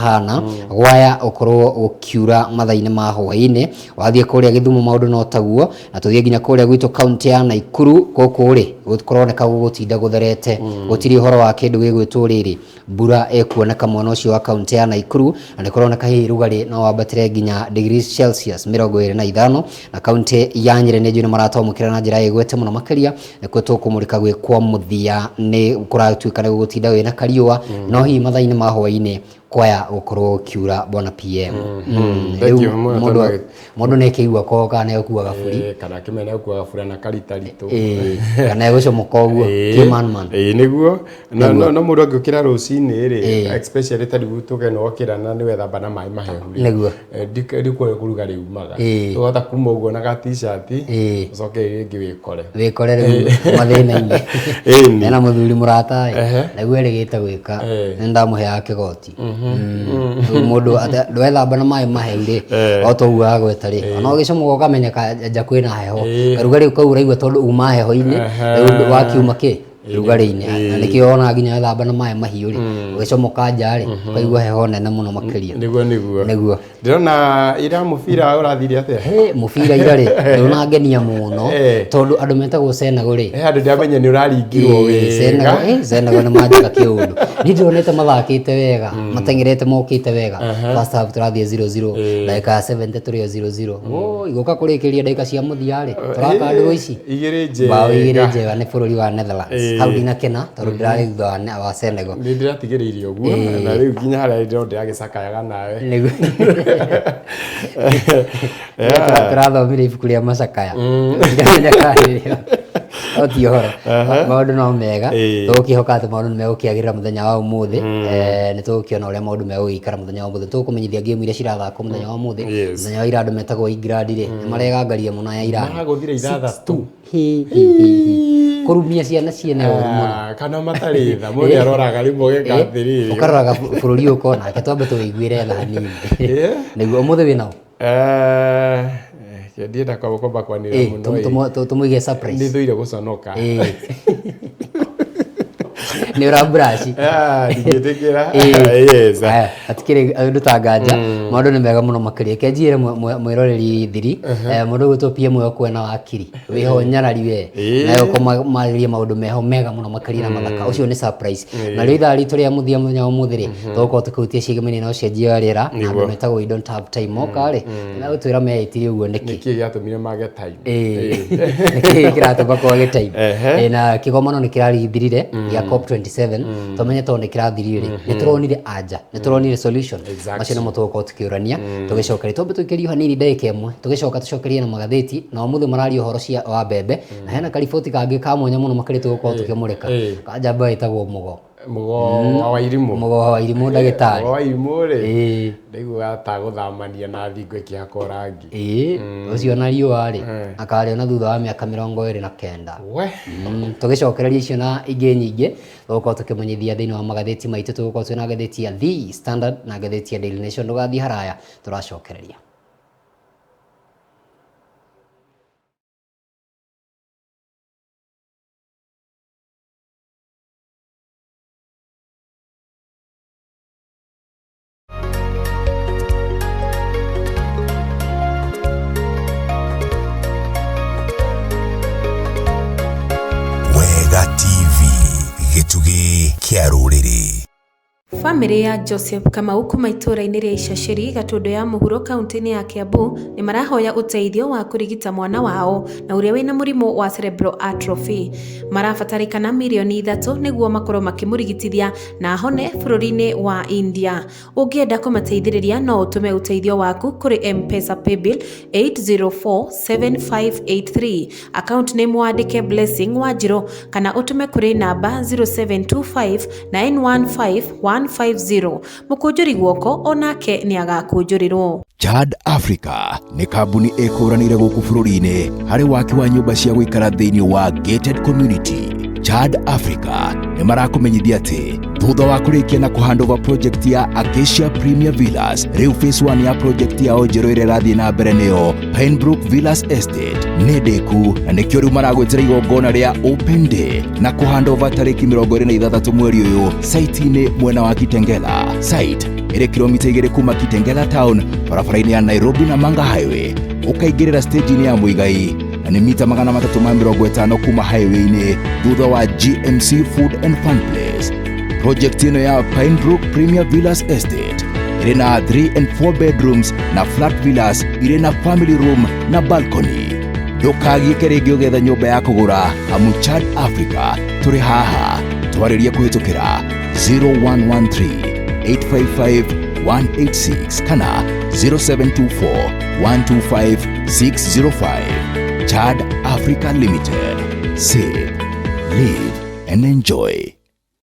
Hana gwaya ũkorwo gũkiura mathaa-inĩ ma hwaĩ-inĩ. Wathiĩ kũrĩa Gĩthumo maũndũ no taguo, na tũthiĩ nginya kũrĩa gwitũ kaunti ya Naikuru, gũkũ rĩ kũroneka gũgũtinda gũtherete, gũtirĩ ũhoro wa kĩndũ gĩgwĩtwo rĩrĩ mbura ĩkuoneka mwena ũcio wa kaunti ya Naikuru, na nĩ kũroneka hihi rugarĩ no wambatĩre nginya degrees Celsius 25. Na kaunti ya Nyĩrĩ nĩ njũĩ nĩ maratwamũkĩra na njĩra ĩgwete mũno makĩria, nĩkuo tũkũmũrĩka gwĩ kwa mũthia. Nĩ kũratuĩka nĩ gũgũtinda wĩna kariũa, no hihi mathaa-inĩ ma hwaĩ-inĩ kwaya gũkorwo gũkiura, bwana PM. Thank Rĩu you mũno. Mũndũ tondũ mũndũ nĩ akĩigua ko kana nĩ egũkua gaburi. Kana akĩmenya gũkua gabura na karitaritũ. Kana egũcomoka ũguo kĩmanman. Ĩĩ nĩguo, no mũndũ angĩũkĩra rũcinĩ rĩ, Ĩĩ. especially ta rĩu tuge nĩ wokĩra na nĩ wethamba na maĩ mahehu rĩ, ndikuoĩ kũruga umaga. Ũhota kuma ũguo na ga t-shirt, ũcoke rĩngĩ wĩkore. Wĩkore rĩu mathĩna-inĩ. Ĩni. Hena mũthuri mũrata ĩ, naguo erĩgĩte gwĩka, nĩ ndamũheaga kĩgoti. Rĩu mũndũ ndwethamba na maĩ mahehu rĩ, o ta ũguo agweta rĩ, ona ũgĩcomoka ũkamenyeka nja kwĩna heho, karugarĩ kau ũraigua tondũ uma heho-inĩ, rĩu wakiuma kĩ rugarĩ-inĩ, na nĩkĩo wonaga nginya wethamba na maĩ mahiũ rĩ, ũgĩcomoka nja rĩ, ũkaigua heho nene mũno makĩria. Nĩguo. Nĩguo. Ndĩrona ira mũbira ũrathire atĩa? Hĩ, mũbira ira rĩ, ndũnangenia mũno, tondũ andũ metagwo Senegal rĩ, Handũ ndĩramenya nĩ ũraringirwo wega. Senegal nĩ manjĩka kĩũndũ. Niĩ ndĩronete mathakĩte wega, mateng'erete mokĩte wega. First half tũrathiĩ 0-0, ndagĩka ya 70 tũrĩ o 0-0. Woi, gũka kũrĩkĩrĩria ndagĩka cia mũthia rĩ, tũraka ndũũ ici. Igĩrĩ njega. Mbaũ igĩrĩ njega nĩ bũrũri wa Netherlands. Hau ndinakena tondũ ndĩrarĩ thutha wa Senegal. Nĩ ndĩratigĩrĩire ũguo, na rĩu nginya harĩa ndĩrona ndĩragĩcakayaga nawe. Nĩguo. Tũrathomire ibuku rĩa macakaya. Ndiramenya kana nĩrĩo. No ti ũhoro. Maũndũ no mega. Tũgũkĩhoka atĩ maũndũ nĩ megũkĩagĩrĩra mũthenya wa ũmũthĩ. Nĩ tũgũkĩona ũrĩa maũndũ megũgĩikara mũthenya wa ũmũthĩ. Tũgũkũmenyithia game iria cirathakwo mũthenya wa ũmũthĩ. Mũthenya wa ira andũ metagwo England rĩ, nĩ maregangaria mũno ya Iran. Maragũthire 6. Hi, hi, hi, hi. Kũrumia ciana ciene ũru mũno. Ah, kana matarĩ tha, mũndũ aroraga rĩmwe ũgeka atĩrĩrĩ. Ũkaroraga bũrũri ũkona, reke twambe tũwĩiguĩre tha hanini. Nĩguo ũmũthĩ wĩnao? Ndienda kwamba kwanĩrĩra mũno. Tũmũige surprise. Nĩ thũire gũconoka. Nĩ ũra brush. Ah, ndingĩtĩkĩra. Yes. Aya, hatikĩrĩ ũndũ ta nganja, maũndũ nĩ mega mũno makĩria. Reke njĩre mwĩroreri thiri, mũndũ ũgwĩtwo PM ũyũ wa kiri wĩho nyarari we, nawe ũkũmarĩria maũndũ meho mega mũno makĩria na mathaka. Ũcio nĩ surprise. Na rĩu ithaa ritũ rĩa mũthia mũthenya wa ũmũthĩ rĩ, tũgũkorwo tũkĩhutia ciĩgĩmainie na ũcenjia wa rĩera, na andũ metagwo We Don't Have Time moka rĩ, nĩmegũtwĩra meĩtire ũguo nĩkĩ. Nĩkĩ gĩatũmire mage time? Nĩkĩ kĩratũma kwage time? Na kĩgomano nĩ kĩrarithirire gĩa COP27, tũmenye tondũ nĩ kĩrathirire rĩ, nĩ tũronire anja, nĩ tũronire solution. Macio nĩmo tũgũkorwo tũkĩũrania tũgĩcokeria. Twambe tũikĩrio hanini ndagĩka ĩmwe, tũgĩcoka tũcokerie na magathĩti, na ũmũthĩ mararia ũhoro cia wa mbembe, na hena kariboti kangĩ ka mwanya mũno makĩria tũgũkorwo tũkĩmũrĩka, ka njamba ĩtagwo Mũgo. Mũgo wa Wairimũ. Mũgo wa Wairimũ ndagĩtarĩ. Mũgo wa Wairimũ rĩ, ndaiguaga ta gũthamania na thingo ĩkĩhakwo rangi. Ũcio na riũa rĩ, akarĩona thutha wa mĩaka 29. We. Tũgĩcokereria icio na ingĩ nyingĩ, tũgũkorwo tũkĩmenyithia thĩinĩ wa magathĩti maitũ. Tũgũkorwo twĩna ngathĩti ya The Standard na ngathĩti ya Daily Nation. Ndũgathiĩ haraya, tũracokereria. Wega TV, gĩtugĩ kĩa rũrĩrĩ. Famĩlĩ ya Joseph Kamau kuma itũũra-inĩ rĩa Icacĩri, Gatũndũ ya Mũhuro kauntĩ-inĩ ya Kiambu nĩ marahoya ũteithio wa kũrigita mwana wao na ũrĩa wĩna mũrimũ wa cerebral atrophy. Marabatarĩkana mirioni 3 nĩguo makorwo makĩmũrigitithia na ahone bũrũri-inĩ wa India. Ũngĩenda kũmateithĩrĩria no ũtũme ũteithio waku kũrĩ M-Pesa Paybill 8047583, account name wandĩke Blessing Wanjirũ, kana ũtũme kũrĩ namba 0725915150. Mũkũnjũri guoko o nake nĩ agakũnjũrĩrwo. Chad Africa nĩ kambuni ĩkũranĩire gũkũ bũrũri-inĩ harĩ waki wa nyũmba cia gũikara thĩinĩ wa gated community. Chad Africa nĩ marakũmenyithia atĩ thutha wa kũrĩkia na kũhandover project ya Acacia Premier Villas, rĩu phase 1 ya project yao njerũ ĩrĩa ĩrathiĩ na mbere nĩyo Pinebrook Villas Estate nĩ ndĩku, na nĩkĩo rĩu maragwĩtĩra igongona rĩa Open Day na kũhandover tarĩki 26 mweri ũyũ site-inĩ mwena wa Kitengela. Site Ĩrĩ kilomita 2 kuma Kitengela town, barabara-inĩ ya Nairobi na Manga Highway, ũkaingĩrĩra stage-inĩ ya Muigai, na nĩ mita 350 kuma highway-inĩ thutha wa GMC Food and Fun Place. Project ĩno ya Pinebrook Premier Villas Estate ĩrĩ na 3 and 4 bedrooms na flat villas irĩ na family room na balcony. Ndũkagiĩke rĩngĩ ũgĩetha nyũmba ya kũgũra, amu Chad Africa tũrĩ haha. Twarĩrie kũhĩtũkĩra 0113 855 186 kana 0724 125 605. Chad Africa Limited. Save, live and enjoy.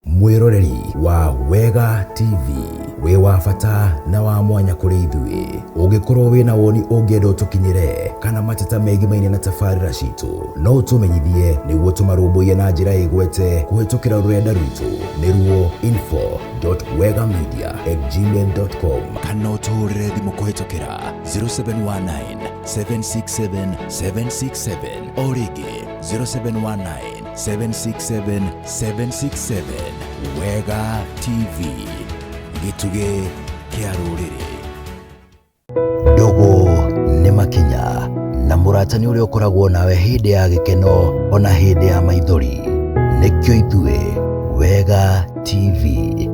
Mwĩroreri wa Wega TV, wĩ wa bata na wa mwanya kũrĩ ithuĩ. Ũngĩkorwo wĩna woni ũngĩenda ũtũkinyĩre kana mateta megimaine na tabarĩra citũ, no ũtũmenyithie nĩguo tũmarũmbũiye na njĩra ĩgwete kũhĩtũkĩra rũrenda rwitũ, nĩruo info.wegamedia@gmail.com, kana ũtũhũrĩre thimũ kũhĩtũkĩra 0719 767 767, o rĩngĩ 0719 767 767. Wega TV, gĩtugĩ kĩa rũrĩrĩ. Ndũgũ nĩ makinya na mũrata nĩ ũrĩa ũkoragwo nawe hĩndĩ ya gĩkeno ona hĩndĩ ya maithori. Nĩkĩo ithuĩ Wega TV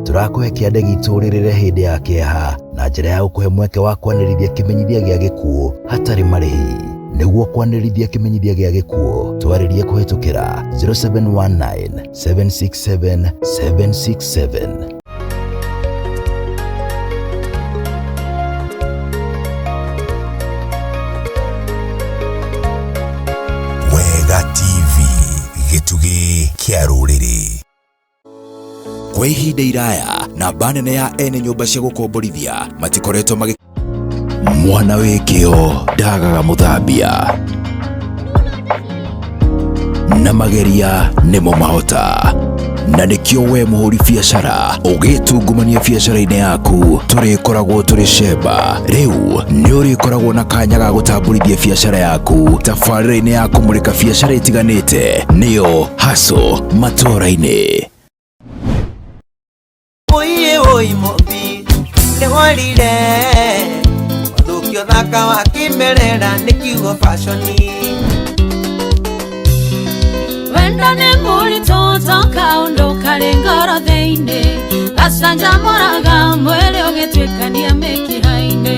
tũrakũhe kĩande gitũ ũrĩrĩre hĩndĩ ya kĩeha na njĩra ya gũkũhe mweke wa kwanĩrithia kĩmenyithia gĩa gĩkuũ hatarĩ marĩhi. Nĩguo kwanĩrithia kĩmenyithia gĩa gĩkuũ, twarĩrie kũhĩtũkĩra 0719 767 767. Wega TV, gĩtugĩ kĩa rũrĩrĩ. Kwa ihinda iraya, namba nene ya ene nyũmba cia gũkomborithia matikoretwo magĩ. Mwana wĩ kĩo ndagaga mũthambia, na mageria nĩmo mahota, na nĩkĩo we mũhũri biacara ũgĩtungumania biacara-inĩ yaku tũrĩkoragwo tũrĩ cemba. Rĩu nĩ ũrĩkoragwo na kanya ga gũtambũrithia biacara yaku tabarĩra-inĩ ya kũmũrĩka biacara itiganĩte, nĩyo Hustle Matũũra-inĩ. Oiye oi mobi nĩworire wathũkio thaka wa kĩmerera nĩ kiugo fashioni. Wendo nĩ mũritũ to kaũndũ karĩ ngoro thĩinĩ, gacanjamũraga mwĩrĩ ũgĩtuĩkania mĩkiha-inĩ.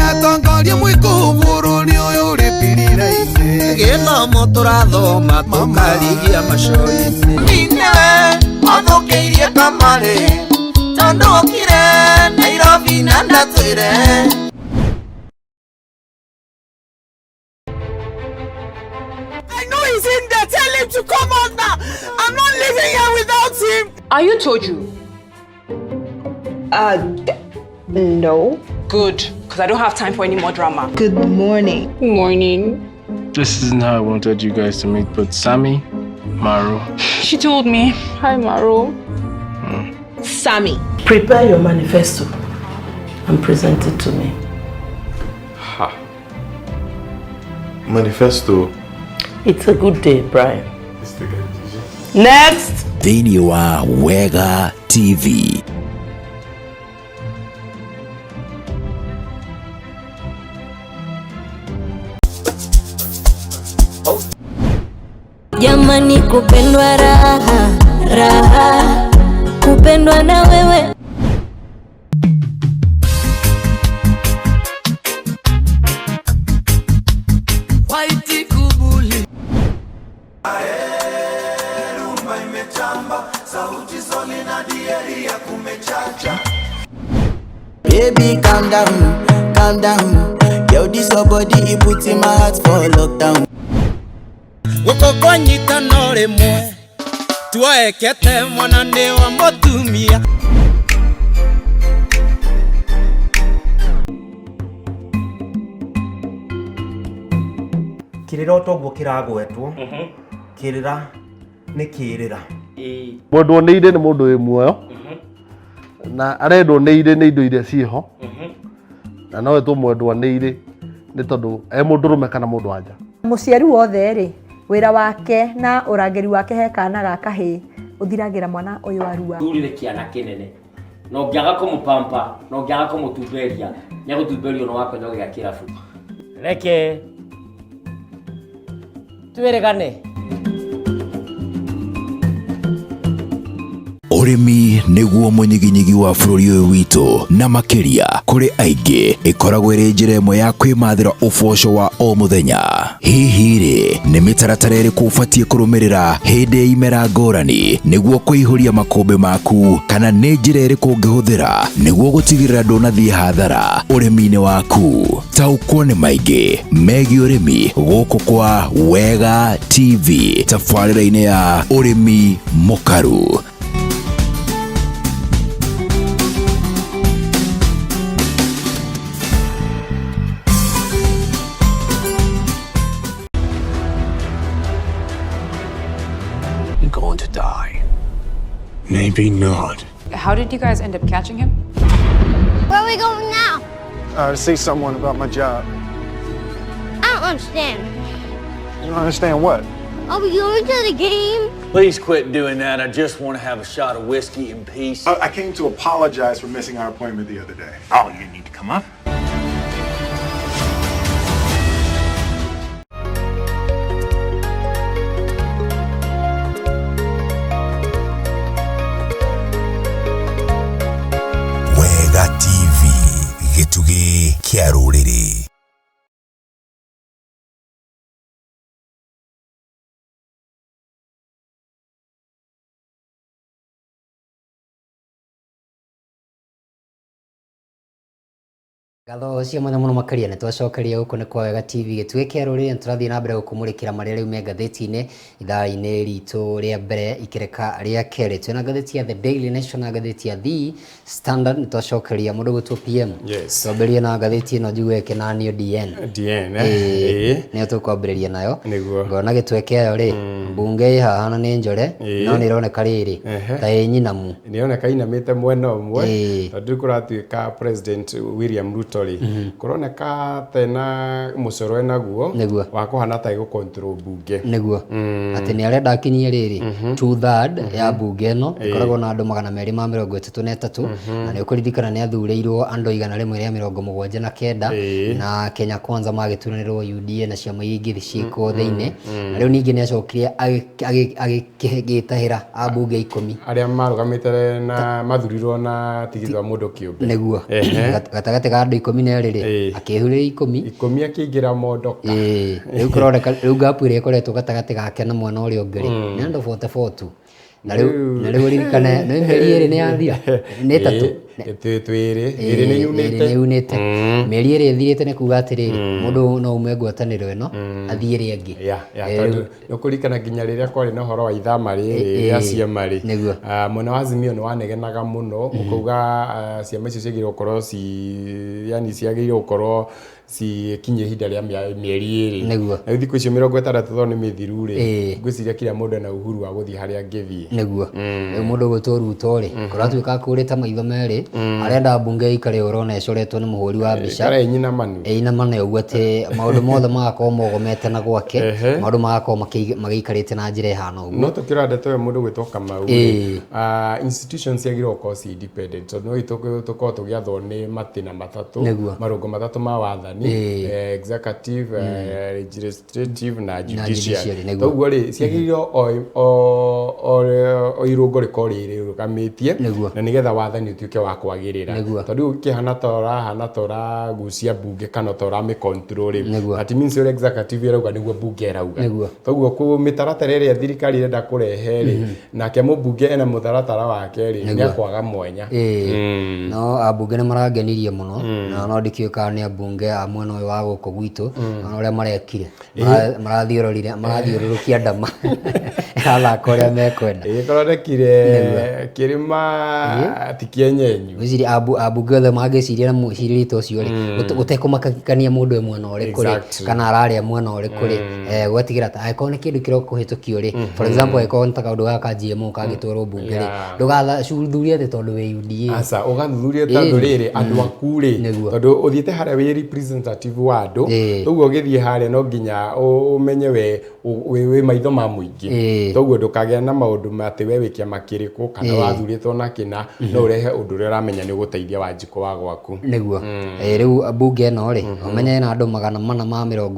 Atongoria mwĩkũ bũrũri ũyũ ũrĩ birira-inĩ. Gĩthomo tũrathoma tũkarigia maco-inĩ. Nĩwe wathũkĩirie kamarĩ tondũ okire Nairobi na ndatwĩre. I know he's in there. Tell him to come out now. I'm not living here without him. Are you Toju? No. Good, because I don't have time for any more drama. Good morning. Morning. This isn't how I wanted you guys to meet, but Sammy, Maru. She told me. Hi, Maru. Sammy. Prepare your manifesto and present it to me. Ha. Manifesto? It's a good day, Brian. Next! Thĩinĩ wa Wega TV. Jamani, kupendwa raha raha, kupendwa na wewe. White kubuli. Rumba imetamba, sauti zoni na dieri ya kumechacha. Baby, calm down, calm down. Yo, this your body, it puts in my heart for lockdown. Gũkũ nyitano rĩmwe tuoekete mwana nĩ wa mũtumia. Kĩrĩra toguo kĩragwetwo, kĩrĩra nĩ kĩrĩra. Mwendwo nĩ irĩ nĩ mũndũ wĩ muoyo na arendwo nĩ irĩ nĩ indo iria ciĩho, na no etwo mwendwa nĩ irĩ nĩ tondũ e mũndũrũme kana mũndũ wa nja. Mũciari wothe rĩ, wĩra wake na ũrangĩri wake he kana ga kahĩĩ ũthiragĩra mwana ũyũ arua. Thurire kĩana kĩnene Na ũngĩaga kũmũpampa na ũngĩaga kũmũtumberia nĩegũtumberio nĩ wakonyo gĩa kĩrabu. Reke twĩrĩgane. Ũrĩmi nĩguo mũnyiginyigi wa bũrũri ũyũ witũ, na makĩria kũrĩ aingĩ ĩkoragwo ĩrĩ njĩra ĩmwe ya kwĩmathĩra ũboco wa o mũthenya. Hihi rĩ, nĩ mĩtaratara ĩrĩkũ ũbatiĩ kũrũmĩrĩra hĩndĩ ya imera ngũrani nĩguo kũihũria makũmbĩ maku, kana nĩ njĩra ĩrĩkũ ũngĩhũthĩra nĩguo gũtigĩrĩra ndũnathiĩ hathara ũrĩmi-inĩ waku? Taũkwo nĩ maingĩ megiĩ ũrĩmi gũkũ kwa Wega TV tabarĩra-inĩ ya Ũrĩmi Mũkaru. You're going to die. Maybe not. How did you guys end up catching him? Where are we going now? To see someone about my job. I don't understand. You don't understand what? Are we going to the game? Please quit doing that. I just want to have a shot of whiskey in peace. I came to apologize for missing our appointment the other day. Oh, you need to come up. Wega TV, gĩtugĩ kĩa rũrĩrĩ. Ngatho cia mwanya mũno makĩria nĩ twacokeria gũkũ nĩ kwa Wega TV gĩtugĩ kĩa rũrĩrĩ, nĩ tũrathiĩ na mbere gũkũmũrĩkĩra marĩa rĩu me ngathĩti-inĩ ithaa-inĩ ritũ rĩa mbere ikĩreka rĩa kerĩ. Twĩna ngathĩti ya The Daily Nation na ngathĩti ya The Standard. Nĩ twacokeria mũndũ gwĩtwo PM. Yes. Twambĩrĩrie na ngathĩti ĩno njigue ĩkĩnanio DN. DN, Ĩĩ, ĩĩ. nĩyo tũkwambĩrĩria nayo. Nĩguo. Ngona gĩtwe kĩayo rĩ, mbunge ĩ haha na nĩ njore, no nĩ ĩroneka rĩrĩ ta ĩ nyinamu. Nĩ ĩroneka inamĩte mwena ũmwe, tondũ kũratuĩka President William Ruto rĩ, kũroneka tena mũcoro enaguo Nĩguo. wa kũhana ta ĩgũ control mbunge. Nĩguo. Atĩ nĩ arenda akinyie rĩrĩ two third ya mbunge ĩno ĩkoragwo na andũ 233, na nĩ ũkũririkana nĩ athurĩirwo andũ 179, na Kenya Kwanza magĩturanĩrwo UDA na ciama iria ingĩ ciĩkwo thĩinĩ. Na rĩu ningĩ nĩ acokire agĩtahĩra ambunge 10 arĩa marũgamĩte na mathurirwo na tigiti wa mũndũ kĩũmbe. Nĩguo. Gatagatĩ ka andũ 12 rĩ, akĩhurĩria 10. 10 akĩingĩra mondoka. Rĩu kũroneka rĩu gap ĩrĩa ĩkoretwo gatagatĩ gake na mwena ũrĩa ũngĩ rĩ, nĩ andũ 44 tu. Na rĩu ũririkane nĩ mĩeri 2 nĩ yathira, nĩ 3. Twĩrĩ, ĩrĩ nĩ yunĩte. Ĩrĩ nĩ yunĩte. Mĩeri 2 ĩthirĩte nĩ kuga atĩrĩrĩ, mũndũ no ume ngwatanĩro ĩno athiĩ ĩrĩa ĩngĩ. Tondũ nĩ ũkũririkana nginya rĩrĩa kwarĩ na ũhoro wa ithama rĩrĩ rĩa ciama rĩ, mwena wa Azimio nĩ wanegenaga mũno, ũkauga ciama icio ciagĩrĩirwo gũkorwo yani ciagĩrĩirwo gũkorwo cikinye ihinda rĩa mĩeri 2. Nĩguo. Na rĩu thikũ icio 60 tondũ nĩ mĩthiru rĩ, ngwĩciria kila mũndũ ena uhuru wa gũthiĩ harĩa angĩthiĩ. Nĩguo. Rĩu mũndũ ũgwĩtwo Ruto rĩ, kũratuĩka akũrĩte maitho merĩ, arenda mbunge ĩikare ũrona ĩcoretwo nĩ mũhũri wa mbica. Ĩikare ĩnyinamanu. Ĩinamane ũguo atĩ maũndũ mothe magakorwo mogomete na gwake, maũndũ magakorwo magĩikarĩte na njĩra ĩhana ũguo. No tũkĩrora ndeto ĩyo mũndũ gwĩtwo Kamau rĩ, institutions ciagĩrĩirwo gũkorwo ci independent, tondũ no tũkorwo tũgĩathwo nĩ matĩna matatũ, marũngo matatũ ma wathani, executive, legislative na judiciary. Toguo rĩ, ciagĩrĩirwo o irũngo rĩkorwo rĩrũgamĩtie, na nĩgetha wathani ũtuĩke wa kwagĩrĩra. Tondũ rĩu ũkĩhana ta ũrahana ta ũragucia mbunge kana ta ũramĩ control rĩ, that means ũrĩa executive ĩrauga nĩguo mbunge ĩrauga. Toguo mĩtaratara ĩrĩa thirikari ĩrenda kũrehe rĩ, nake mũmbunge ena mũtaratara wake rĩ, nĩ akwaga mwanya. No ambunge nĩ marangenirie mũno, na no ndikĩũĩ kana nĩ ambunge a mwena ũyũ wa gũkũ gwitũ, na ũrĩa marekire. Marathiũrũrũkia ndama. Ĩrathaka ũrĩa mekwenda. Ĩkoronekire kĩrĩma ti kĩenyenyu. Ngwĩciria ambunge othe mangĩciria na mũcirĩrie ta ũcio rĩ, gũtekũmakania mũndũ e mwena ũrĩkũ rĩ, kana ararĩa mwena ũrĩkũ rĩ, gũgatigĩra ta angĩkorwo nĩ kĩndũ kĩrokũhĩtũkio rĩ, for example angĩkorwo nĩ ta kaũndũ gaka ka GMO kangĩtwarwo mbunge rĩ, ndũgathuthurie atĩ tondũ wĩ UDA. Aca, ũgathuthurie tondũ rĩrĩ, andũ aku rĩ, tondũ ũthiĩte harĩa wĩ representative wa andũ, ũguo ũgĩthiĩ harĩa no nginya ũmenye we wĩ maitho ma mũingĩ. Toguo ndũkagĩa na maũndũ atĩ we wĩ kĩama kĩrĩkũ kana wathurĩtwo na kĩna, no ũrehe ũndũ ũrĩa ũramenya nĩ ũgũteithia Wanjikũ wa gwaku. Nĩguo. Rĩu mbunge ĩno rĩ, ũmenye ĩna andũ 410,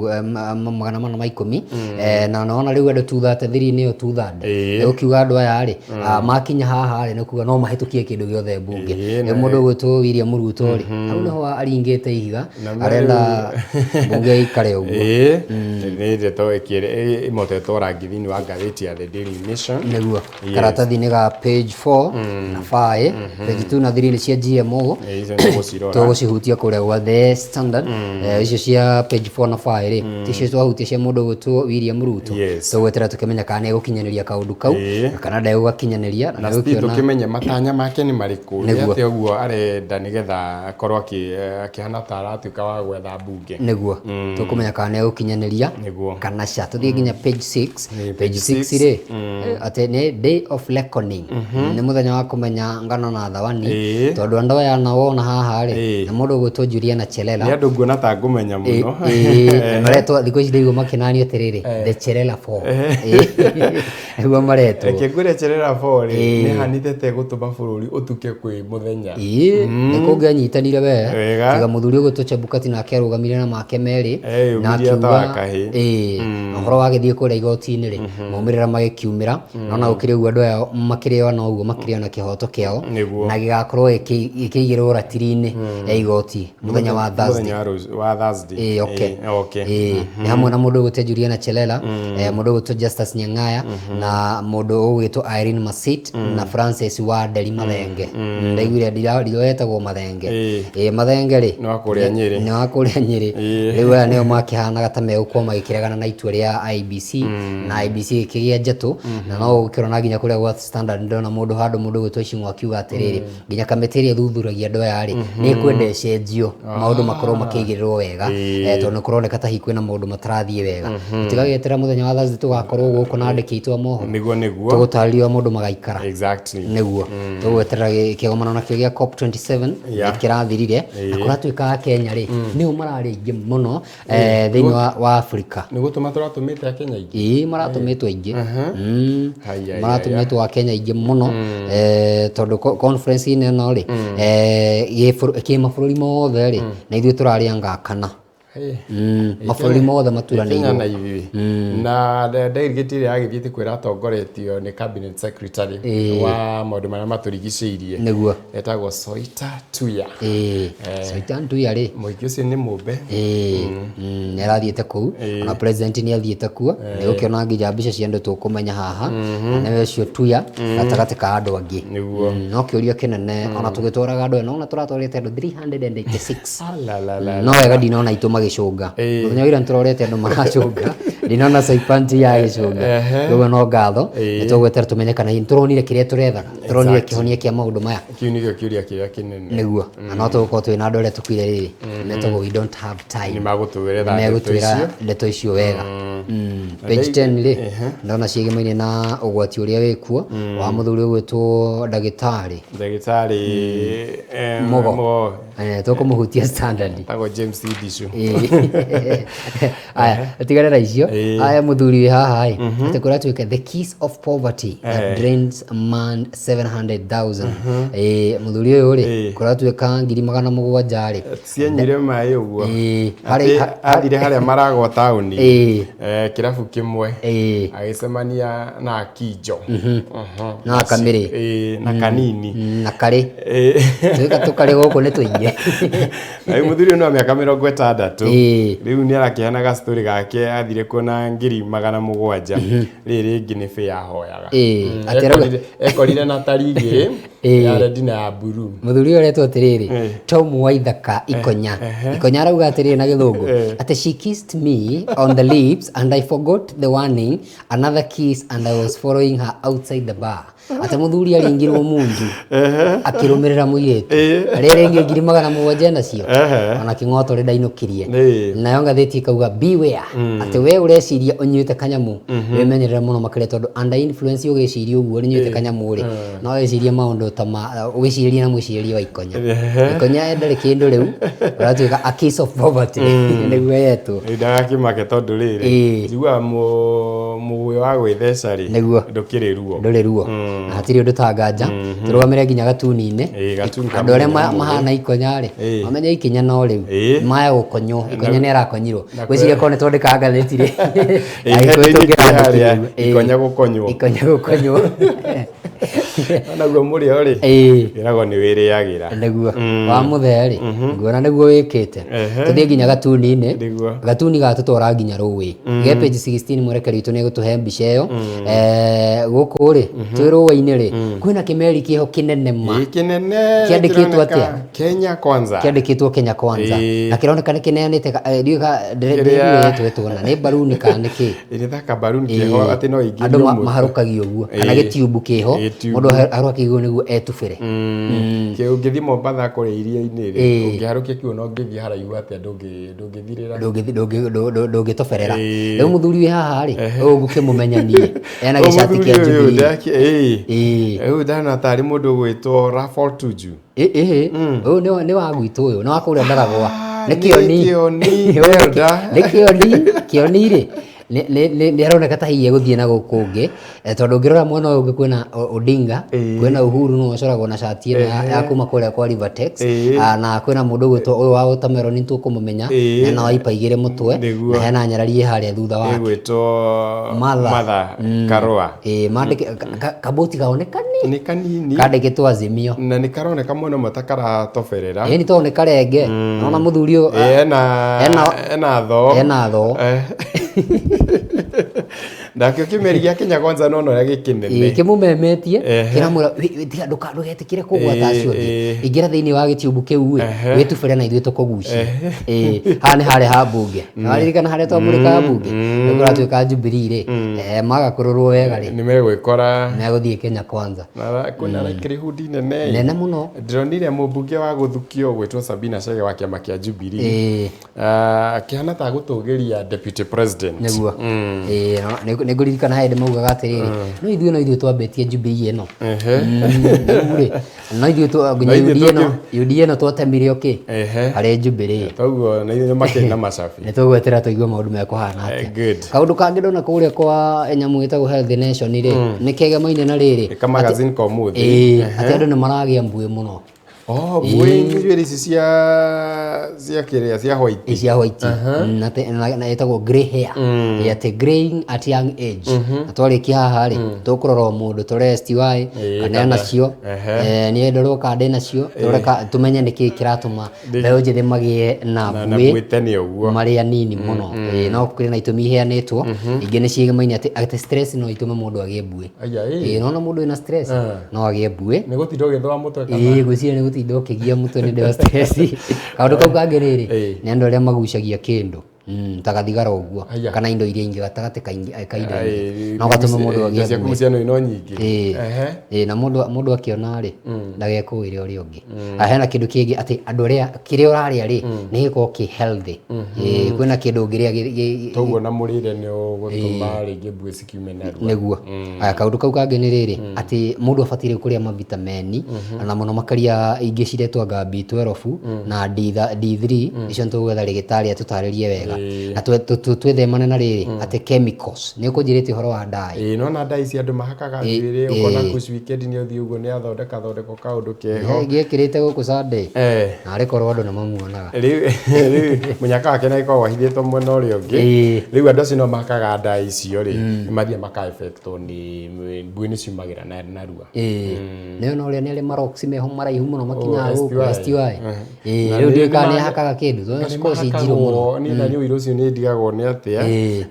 410, na nona rĩu andũ 233 nĩyo 2/3. Nĩ gũkiuga andũ aya rĩ, makinya haha rĩ, nĩ kuga no mahĩtũkie kĩndũ gĩothe mbunge. Rĩu mũndũ ũgwĩtwo William Ruto rĩ, hau nĩho aringĩte ihiga, arenda mbunge ĩikare ũguo. Ĩĩ, nĩ ndeto ĩmotetwo rangi thĩinĩ wa ngathĩti ya The Daily Nation. Nĩguo. Karatathi-inĩ ga page 4 na 5, page 2 na 3 nĩ cia GMO. Ĩĩ, icio nĩtũgũcirora. Tũgũcihutia kũrĩa gwa The Standard. Icio cia page 4 na 5 rĩ, ticio twahutia cia mũndũ ũgwĩtwo William Ruto. Tũgweterera tũkĩmenya kana nĩ egũkinyanĩria kaũndũ kau kana ndegũgakinyanĩria, na Na nĩ still gũkĩona tũkĩmenye matanya make nĩ marĩkũ, nĩ Nĩguo. atĩa ũguo arenda nĩgetha akorwo akĩhana ta aratuĩka wa gwetha mbunge. Nĩguo. Tũkũmenya kana nĩ egũkinyanĩria kana ca. Tũthiĩ nginya page 6. Page Page 6 6 rĩ, atĩ nĩ day of reckoning, nĩ mũthenya wa kũmenya ngano na thawani, tondũ andũ aya na wona haha rĩ, nĩ mũndũ ũgwĩtwo Juliana Chelela. Nĩ andũ nguona ta ngũmenya mũno. Ĩĩ, maretwo thikũ ici ndaigua makĩnanio atĩrĩrĩ, the Chelela 4 nĩguo maretwo. Reke ngwĩre Chelela 4 rĩ, Ĩĩ. nĩ hanĩte ta ĩgũtũma bũrũri ũtuke kwĩ mũthenya. Ĩĩ, nĩ kũngĩanyitanire we. Wega. Tiga mũthuri ũgwĩtwo Chebukati nake arũgamire na make merĩ, na Eyũmirie ta akiuga wa kahĩĩ. Ĩĩ, na ũhoro wagĩthiĩ kũrĩa igoti-inĩ rĩ, maumĩrĩra magĩkiumĩra, no gũkĩrĩ ũguo andũ aya makĩrĩo na ũguo makĩrĩo na kĩhoto kĩao, na gĩgakorwo gĩkĩigĩrwo ratiri-inĩ ya igoti mũthenya wa Thursday. Mũthenya wa Thursday. Ĩĩ, okay. Ĩĩ, okay. Ĩĩ, nĩ hamwe na mũndũ ũgwĩtwo Juliana Chelela, mũndũ ũgwĩtwo Justus Nyang'aya, na mũndũ ũgwĩtwo Irene Masit, na Francis wa Nderi Mathenge. Ndaiguire ndiroetagwo Mathenge. Ĩĩ, Mathenge rĩ, Nĩ wa kũrĩa Nyĩrĩ. Nĩ wa kũrĩa Nyĩrĩ. Rĩu aya nĩo makĩhanaga ta megũkorwo magĩkĩregana na itua rĩa IEBC, na IEBC ĩkĩgĩa njatũ, na no ũgũkĩrona nginya kũrĩa gwa Standard ndĩrona mũndũ handũ mũndũ ũgwĩtwo Icũng'wa akiuga atĩrĩrĩ, nginya kamĩtĩ ĩrĩa ĩthuthuragia andũ aya rĩ, nĩ ĩkwenda ĩcenjio, maũndũ makorwo makĩigĩrĩrwo wega, tondũ nĩ kũroneka ta hihi kwĩna maũndũ matarathiĩ wega. Tũtigagĩeterera mũthenya wa Thursday tũgakorwo gũkũ na andĩki aitũ a mohoro. Nĩguo, nĩguo. Tũgũtarĩria ũrĩa maũndũ magaikara. Exactly. Nĩguo. Tũgweterera kĩgomano nakĩo gĩa COP27 kĩrathirire, na kũratuĩka Akenya rĩ, nĩo mararĩ aingĩ mũno thĩinĩ wa Africa. Nĩ gũtũma tũratũmĩte Akenya aingĩ? Ĩĩ, maratũmĩtwo aingĩ. Haiya, Maratũmĩtwo Akenya aingĩ mũno, tondũ conference-inĩ ĩno rĩ, kĩmabũrũri mothe rĩ, na ithuĩ tũrarĩ anga kana. Mabũrũri mothe Kenya na maturanĩirwo. ithuĩ na delegate ĩrĩa yagĩthiĩte kwĩra atongoretio nĩ cabinet secretary wa maũndũ marĩa matũrigicĩirie. Nĩguo. Etagwo Soita Tuya. Ĩĩ, Soita Tuya rĩ, mũingĩ ũcio nĩ mũmbe. Ĩĩ, nĩ arathiĩte kũu, ona president nĩ athiĩte kuo, nĩ gũkĩona nginya mbica cia andũ tũkũmenya haha, na nĩwe ũcio Tuya gatagatĩ ka andũ angĩ. Nĩguo. No kĩũria kĩnene, ona tũgĩtwaraga andũ aya, no ona tũratwarĩte andũ 386. Alalala. No wega ndinona aitũ magĩcũnga. Mũthenya wa ira nĩtũrorete andũ maracũnga, ndinona Soipan Tuya agĩcũnga. Koguo no ngatho, nĩ tũgweterera tũmenye kana hihi nĩtũronire kĩrĩa tũrethaga, tũronire kĩhonia kĩa maũndũ maya. Kĩu nĩkĩo kĩũria kĩrĩa kĩnene. Nĩguo. Na no tũgũkorwo twĩ na andũ arĩa tũkuire rĩrĩ, metagwo we don't have time. Nĩ magũtwĩra ndeto Megũtwĩra icio. ndeto icio wega. Page 10 rĩ, ndona ciĩgemaine na ũgwati ũrĩa wĩkuo wa mũthuri ũgwĩtwo ndagĩtarĩ Ndagĩtarĩ Mugo. Mugo. Tũkũmũhutia Standard. Etagwo James Ndichu. Ĩĩ. Aya, tigana na icio. Aya mũthuri wĩ haha ĩ, atĩ kũratuĩka the kiss of poverty that drains man 700,000. Ĩĩ, mũthuri ũyũ rĩ, kũratuĩka 700,000 rĩ. Cianyuire maĩ ũguo. Ĩĩ, Atĩ athire harĩa maragwo taũni. Ĩĩ. Kĩrabu kĩmwe. Agĩcemania na Akinjo. Na Kamĩrĩ. Ĩĩ, na Kanini. Na Karĩ. Twĩka tũkarĩ gũkũ nĩ tũingĩ. Na rĩu mũthuri ũyũ nĩ wa mĩaka 60. Rĩu nĩ arakĩheana gastory gake athire kuona 700,000. Rĩrĩ rĩngĩ nĩ bĩa ahoyaga. Atĩ arauga- Ekorire na tari igĩrĩ ya red na ya blue. Mũthuri ũyũ aretwo atĩrĩrĩ, Tom Waithaka Ikonya. Ikonya arauga atĩrĩrĩ na gĩthũngũ, atĩ she kissed me on the lips and I forgot the warning, another kiss and I was following her outside the bar. Atĩ mũthuri aringirwo munju akĩrũmĩrĩra mũirĩtu rĩrĩ rĩngĩ 700,000 nacio, ona kĩng'oto rĩ ndainũkirie. Nayo ngathĩti ĩkauga beware, atĩ we ũreciria ũnyuĩte kanyamũ, wĩmenyerere mũno makĩria tondũ under influence ũgĩciria ũguo ũnyuĩte kanyamũ rĩ, no wĩcirie maũndũ ta ma ũgĩcirĩrie na mwĩcirĩrie wa Ikonya. Ikonya ndarĩ kĩndũ rĩu, ũratuĩka a case of poverty nĩguo yetwo. Rĩu ndagakĩmake tondũ rĩrĩ, njiguaga mũgũĩ wa gwĩtheca rĩ, Nĩguo. ndũkĩrĩ ruo. Ndũrĩ ruo. Na hatirĩ ũndũ ta nganja. Tũrũgamĩre nginya gatuni-inĩ. Ĩĩ, gatuni ka Andũ arĩa mũthenya ũmũthĩ. mahana ikonya rĩ, mamenye ikinya no rĩu. Maya gũkonywo, ikonya nĩ arakonyirwo. Na Ngwĩciria korwo nĩ twandĩkaga ngathĩti rĩ. Ĩĩ, Agĩkũyũ headline tũngĩrandĩkire ĩkĩrĩ ũguo. harĩa, ikonya gũkonywo. Ikonya gũkonywo. Onaguo mũrĩo rĩ, wĩragwo nĩ wĩrĩagĩra. Nĩguo. Wa mũthee rĩ, nguona nĩguo wĩkĩte. Tũthiĩ nginya gatuni-inĩ. Gatuni gatũtwara nginya rũĩ. Ge page 16 mwerekeri witũ nĩegũtũhe mbica ĩyo. Gũkũ rĩ, twĩ rũĩ-inĩ rĩ, kwĩna kĩmeri kĩho kĩnene ma. Ĩĩ, kĩnene. Kĩandĩkĩtwo kĩroneka atĩa? Kenya Kwanza. Kĩandĩkĩtwo Kenya Kwanza. Na kĩroneka nĩ kĩneanĩte ndiũĩ Kĩrĩa- ndĩretwo na nĩ mbaruni kana nĩ kĩ. Ĩrĩ ta kabaruni keho atĩ no ĩingĩrio Andũ mũtwe. maharũkagio ũguo kana gĩtiumbu kĩho Gĩtiumbu. mũndũ aharũkagio ũguo nĩguo etubĩre. Kĩ ũngĩthiĩ Mombatha kũrĩa iria-inĩ rĩ, ũngĩharũkia kiugo na ũngĩthiĩ haraihu atĩa ndũngĩthirĩra. Ndũngĩtoberera. Rĩu mũthuri wĩ haha rĩ, ũyũ ngũkĩmũmenya niĩ ena gĩcati kĩa Jubilee. Rĩu ndana tarĩ mũndũ ũgwĩtwo Rafael Tuju. Ĩĩ, ũyũ nĩ wa gwitũ ũyũ, nĩ wa kũrĩa Ndaragwa. Nĩ Kĩoni. Kĩoni, Elda. Nĩ Kĩoni, Kĩoni rĩ, nĩ aroneka ta hihi egũthiĩ na gũkũ ũngĩ, tondũ ũngĩrora mwena ũyũ ũngĩ kwĩna Odinga, kwĩna Uhuru nĩwe ũcoragwo na cati ĩno ya kuma kũrĩa kwa Rivertex, na kwĩna mũndũ ũgwĩtwo ũyũ wa watermelon nĩ tũkũmũmenya, ena waipa igĩrĩ mũtwe, na hena nyarari ĩ harĩa thutha wake. Ĩgwĩtwo Martha. Martha Karũa. Ĩĩ, mandĩke kabũti kao nĩ kanini. Nĩ kanini. Kandĩkĩtwo Azimio. Na nĩ karoneka mwena ũmwe ta karatoberera. Ĩni tondũ nĩ karenge. Nona mũthuri ũyũ Ena thoo. Ena thoo. Nakĩo kĩmeri gĩa Kenya Kwanza nona ũrĩa gĩkĩnene. Ĩĩ, kĩmũmemetie kĩramwĩra tiga ndũgetĩkĩre kũgwata acio angĩ, ingĩra thĩinĩ wa gĩtiumbu kĩu ĩ, wĩtubĩre na ithuĩ tũkũgucie. Ĩĩ, haha nĩ harĩa ha mbunge. Nĩwaririkana harĩa twamũrĩkaga mbunge? Rĩu kũratuĩka Jubilee rĩ, maga kũrorwo wega rĩ, nĩ megwĩkora megũthiĩ Kenya Kwanza. Kwĩna kĩrĩhundi nene. Nene mũno. Ndĩronire mũmbunge wa gũthukio ũgwĩtwo Sabina Chege wa kĩama kĩa Jubilee. Akĩhana ta gũtũgĩria deputy president. Nĩguo. Ĩĩ, nĩ ngũririkana hĩndĩ maugaga atĩrĩrĩ, no ithuĩ no ithuĩ twambĩtie Jubilee ĩno. Rĩu rĩ, no ithuĩ nginya No ithuĩ UDA ĩno, UDA ĩno twatemire o kĩ? Harĩ Jubilee. Toguo na ithuĩ makĩrĩ na macabi. Nĩ tũgwetera tũigue maũndũ mekũhana atĩa. Good. Kaũndũ kangĩ ndona kũrĩa kwa nyamũ ĩtagwo Health Nation rĩ, nĩ kegemaine na rĩrĩ. Ka magazine ka ũmũthĩ. Ĩĩ, atĩ andũ nĩ maragĩa mbuĩ mũno. Oh, mbuĩ njuĩrĩ ici cia kĩrĩa cia white. Cia white. Na na ĩtagwo grey hair. Ĩ atĩ greying at young age. Na twarĩkia haha rĩ, tũkũrora o mũndũ tũrore STI kana ena cio, niĩ ndorwo kana ndĩ nacio, tũrore tũmenye nĩkĩĩ kĩratũma mbeũ njĩthĩ magĩe na Na mbuĩ mbuĩ tene ũguo. marĩ anini mũno. Ĩĩ, no kũrĩ na itũmi iheanĩtwo, ingĩ nĩ ciĩgemaine atĩ stress no itũme mũndũ agĩe mbuĩ. Aya, ĩĩ. Ĩĩ, nona mũndũ wĩna stress no agĩe mbuĩ. Nĩ gũtinda ũgĩthũa mũtwe kana? Ĩĩ, ngwĩciria nĩ gũtinda ũkĩgia mũtwe nĩ ũndũ wa stress. Kaũndũ kau kangĩ rĩrĩ, nĩ andũ arĩa magucagia kĩndũ ta gathigara ũguo kana indo iria ingĩ gatagatĩ ka ka indo ingĩ. No gatũme mũndũ agĩe Indo cia mbuĩ. kũgucia no nyingĩ. Ĩĩ. Ĩĩ, na mũndũ akĩona rĩ, ndagekũĩre ũrĩa ũngĩ. Hena kĩndũ kĩngĩ atĩ andũ arĩa kĩrĩa ũrarĩa rĩ, nĩ gĩkorwo kĩ healthy. Ĩĩ, kwĩna kĩndũ ũngĩrĩa Toguo na mũrĩre nĩ ũgũtũma rĩngĩ mbuĩ cikiume narua. Nĩguo. Aya, kaũndũ kau kangĩ nĩ rĩrĩ, atĩ mũndũ abataire kũrĩa mavitameni, na mũno makĩria ingĩ ciretwo anga B12 na D3, icio nĩ tũgwetha rĩgĩtarĩ atũtarĩrie wega. Na twĩthemane na rĩrĩ, atĩ chemicals, nĩ ũkũnjĩrĩte ũhoro wa dye. Ĩĩ, nona dye ici andũ mahakaga njuĩrĩ, ũkona Kush weekend nĩ ũthiĩ ũguo nĩ athondeka thondeka kaũndũ keho. Gĩekĩrĩte gũkũ Sunday, na arĩ korwo andũ nĩ mamuonaga. Rĩu mũnyaka wake nĩ agĩkoragwo ahithĩtwo mwena ũrĩa ũngĩ. Rĩu andũ acio no mahakaga dye icio rĩ, nĩ mathiaga maka affectwo nĩ mbuĩ nĩ ciumagĩra narua. Ĩĩ. Nĩ ona ũrĩa nĩ arĩ marox meho maraihu mũno makinyaga Oh, gũkũ STY. STY. Ĩĩ, Na rĩu nĩ- ndiũĩ kana nĩ nĩ ahakaga kĩndũ, tondũ Na nĩ cikoragwo ciĩ njirũ mũno. mahakagwo, niĩ na niĩ ũira ũcio nĩ ndigagwo nĩ atĩa,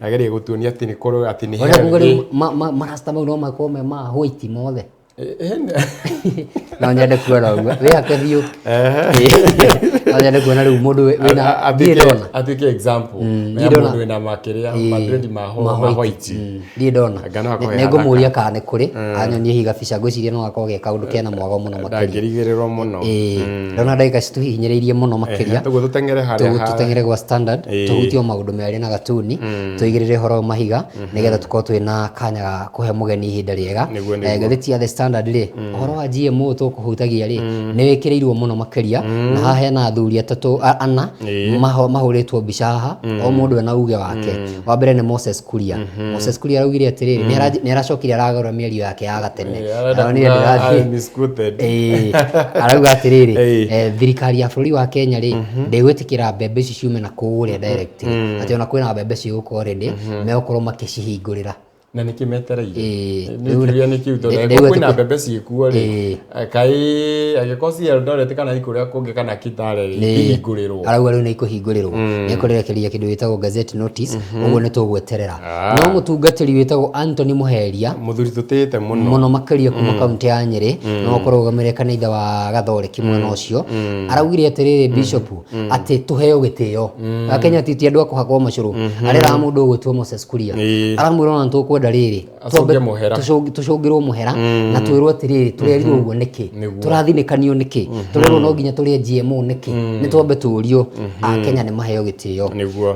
agerie gũtuonia atĩ nĩ kũrĩ atĩ nĩ Ũrĩa kuga healthy. rĩu marasta mau no makorwo me ma white mothe. No nyende kuona ũguo, wĩhake biũ. No nyende kuona rĩu mũndũ wĩna ndirĩ ndona. Atuĩke example Ndirĩ ya ndona. mũndũ wĩna makĩrĩa Ĩĩ, madrendi ma ma ma white. white. Ndirĩ ndona. Anga no akorwo Nĩ he ngũmũria haraka. kana nĩ kũrĩ, anyonie higa bica, ngwĩciria no akorwo ge kaũndũ kena mwago mũno makĩria. Ndangĩrigĩrĩrwo mũno. Ĩĩ, ndona ndagĩka citũhihinyĩrĩirie mũno makĩria. Toguo tũteng'ere harĩa Tũteng'ere gwa Standard, tũhutie o maũndũ merĩ na gatuni, tũigĩrĩre ũhoro ũyũ mahiga, nĩgetha tũkorwo twĩna kanya ga kũhe mũgeni ihinda rĩega. Nĩguo, nĩguo. Ngathĩti ya The Standard Standard rĩ, ũhoro wa GMO tũkũhutagia rĩ, nĩ wĩkĩrĩirwo mũno makĩria, na haha hena athuri atatũ ana mahũrĩtwo mbica haha, o mũndũ ena uge wake. Wa mbere nĩ Moses Kuria. Moses Kuria araugire atĩrĩrĩ, nĩ aracokire aragarũra mĩario yake ya gatene. Arenda Aronire kuga ndĩrathiĩ- I misquoted. Arauga atĩrĩrĩ, thirikari ya bũrũri wa Kenya rĩ, ndĩgwĩtĩkĩra mbembe ici ciume na kũrĩa directly, atĩ ona kwĩna mbembe cigũkorwo already, megũkorwo makĩcihingũrĩra. Na nĩkĩ metereire? Nĩ Rĩu- kĩũria nĩ kĩu tondũ rĩu angĩkorwo atĩ kwĩna kwĩ- mbembe ciĩkuo rĩ, kaĩ angĩkorwo ci Eldoret kana ikũrĩa kũngĩ kana Kitale rĩ, ihingũrĩrwo. Arauga rĩu nĩ ikũhingũrĩrwo, nĩ ekũrekereria kĩndũ gĩtagwo gazette notice, ũguo nĩ tũgweterera. No mũtungatĩri wĩtagwo Anthony Muheria, mũthuri tũtĩĩte mũno mũno makĩria kuma kaunti ya Nyĩrĩ, no ũkorwo ũrũgamĩrĩire kanitha wa Gathoreki mwena ũcio, araugire atĩrĩrĩ, bishop, atĩ tũheo gĩtĩo. Akenya ti andũ a kũhakwo macũrũ. Areraga mũndũ ũgwĩtwo Moses Kuria, aramwĩra ona tũkwenda rĩrĩ Acũnge mũhera. Tũcũngĩrwo mũhera na twĩrwo atĩrĩrĩ, tũrerirwo ũguo nĩkĩ, tũrathinĩkanio nĩkĩ, tũrerwo no nginya tũrĩe GMO nĩkĩ, nĩ twambe tũrio. Akenya nĩ maheo gĩtĩo.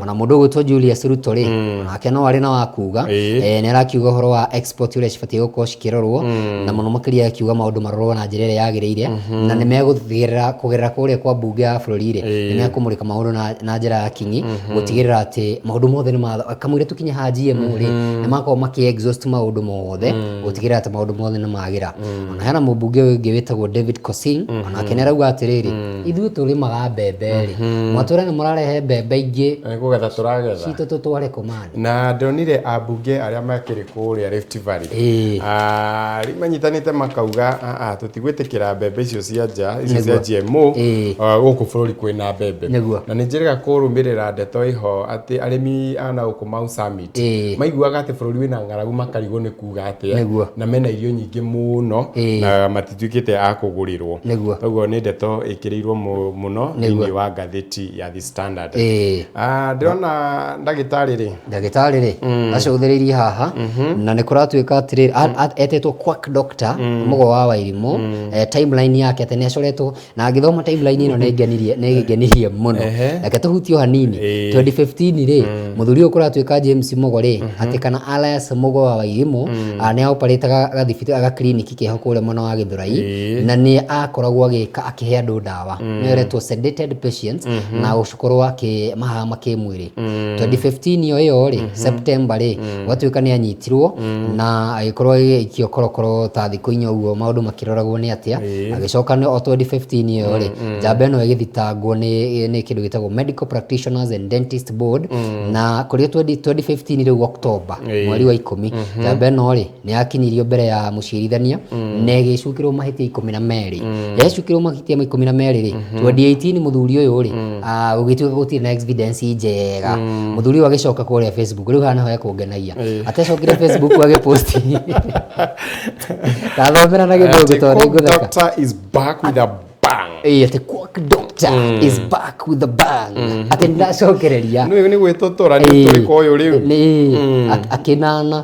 Ona mũndũ ũgwĩtwo Julius Ruto rĩ, onake no arĩ na wa kuga. Nĩ arakiuga ũhoro wa export ũrĩa cibatiĩ gũkorwo cikĩrorwo, na mũno makĩria akiuga maũndũ marorwo na njĩra ĩrĩa yagĩrĩire, na nĩ megũtigĩrĩra kũgerera kũrĩa kwa mbunge ya bũrũri rĩ, nĩ mekũmũrĩka maũndũ na njĩra ya kinyi, gũtigĩrĩra atĩ maũndũ mothe nĩ kamũira tũkinye ha GMO rĩ, nĩ makorwo makĩ exhaust maũndũ mothe, gũtigĩrĩra atĩ maũndũ mothe nĩ magĩra. Ona hena mũmbunge ũngĩ wĩtagwo David Kosing, onake nĩ arauga atĩrĩrĩ, ithuĩ tũrĩmaga mbembe rĩ, mwatwĩra nĩ mũrarehe mbembe ingĩ, Nĩ kũgetha tũragetha. Citũ tũtware kũmani. Na ndonire ambunge arĩa makĩrĩ kũrĩa Rift Valley, rĩu manyitanĩte makauga, "Ah, ah, tũtigwĩtĩkĩra mbembe icio cia nja, icio cia GMO, gũkũ bũrũri kwĩna mbembe." Na nĩ njĩrĩga kũrũmĩrĩra ndeto ĩho atĩ arĩmi a na gũkũ Mau Summit maiguaga atĩ bũrũri wĩna ng'aragu makarigwo nĩ kuga atĩa, na mena irio nyingĩ mũno na matituĩkĩte a kũgũrĩrwo. Koguo nĩ ndeto ĩkĩrĩirwo mũno thĩinĩ wa ngathĩti ya The Standard. Ndĩrona ndagĩtarĩ rĩ, Ndagĩtarĩ rĩ, acũthĩrĩirie haha na nĩ kũratuĩka atĩrĩrĩ, etĩtwo quack doctor Mũgo wa Wairimũ. Timeline yake atĩ nĩ acoretwo, na ngĩthoma timeline ĩno nĩ ngenirie, nĩ ĩngenirie mũno. Reke tũhutie o hanini. 2015 rĩ, mũthuri ũyũ kũratuĩka James Mũgo rĩ, atĩ kana alias Mũgo wa Wairimũ, nĩ operĩtaga gathibita ga clinic keho kũrĩa mwena wa Gĩthũrai, na nĩ akoragwo agĩka akĩhe andũ ndawa, nĩyo ĩretwo sedated patients, na gũkorwo akĩmahama kĩmwĩrĩ. 2015 ĩyo ĩyo rĩ, September rĩ, gwatuĩka nĩ anyitirwo na agĩkorwo agĩikio korokoro ta thikũ 4 ũguo, maũndũ makĩroragwo nĩ atĩa. Agĩcoka nĩ o 2015 ĩyo rĩ, njamba ĩno ĩgĩthitangwo nĩ kĩndũ gĩtagwo Medical Practitioners and Dentist Board, na kũrĩ 2015 rĩu October, mweri wa 10, njamba ĩno rĩ nĩ yakinyirio mbere ya mũcirithania na ĩgĩcukĩrwo mahĩtia 12. Yacukĩrwo mahĩtia 12 rĩ, 2018 mũthuri ũyũ rĩ, gũgĩtuĩka gũtirĩ na evidence njega, mũthuri ũyũ agĩcoka kũrĩa Facebook. Rĩu haha nĩho hekũngenagia, atecokire Facebook agĩpost, ndathomera na Gĩthũngũ Atĩ tondũ Quack nĩngũtheka. Doctor is back with a bang. Atĩ quack doctor is back with a bang, atĩ ndacokereria. Nĩ gwĩtũtũra nĩ ũtũrĩko ũyũ rĩu. Nĩ akĩnana,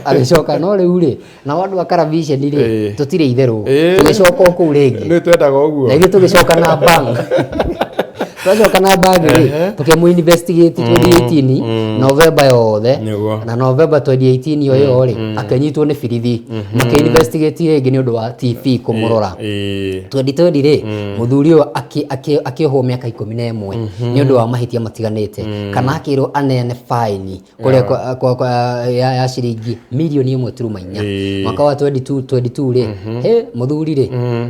agĩcoka no rĩu rĩ, nao andũ a karaviceni rĩ, tũtirĩ itherũ, tũgĩcoka o kũu rĩngĩ. Nĩ twendaga ũguo. Na ithuĩ tũgĩcoka na bang, twacoka na bang rĩ, tũkĩmũ investigate 2018 November yothe. Na November 2018 ĩyo ĩyo rĩ, akĩnyitwo nĩ birithi, makĩ investigate rĩngĩ nĩ ũndũ wa TV kũmũrora. 2020 rĩ, mũthuri ũyũ akĩohwo mĩaka 11 nĩ ũndũ wa mahĩtia matiganĩte, kana akĩrwo aneane faini kũrĩa ya ciringi mirioni 1.4. Mwaka wa 22 rĩ, he mũthuri rĩ,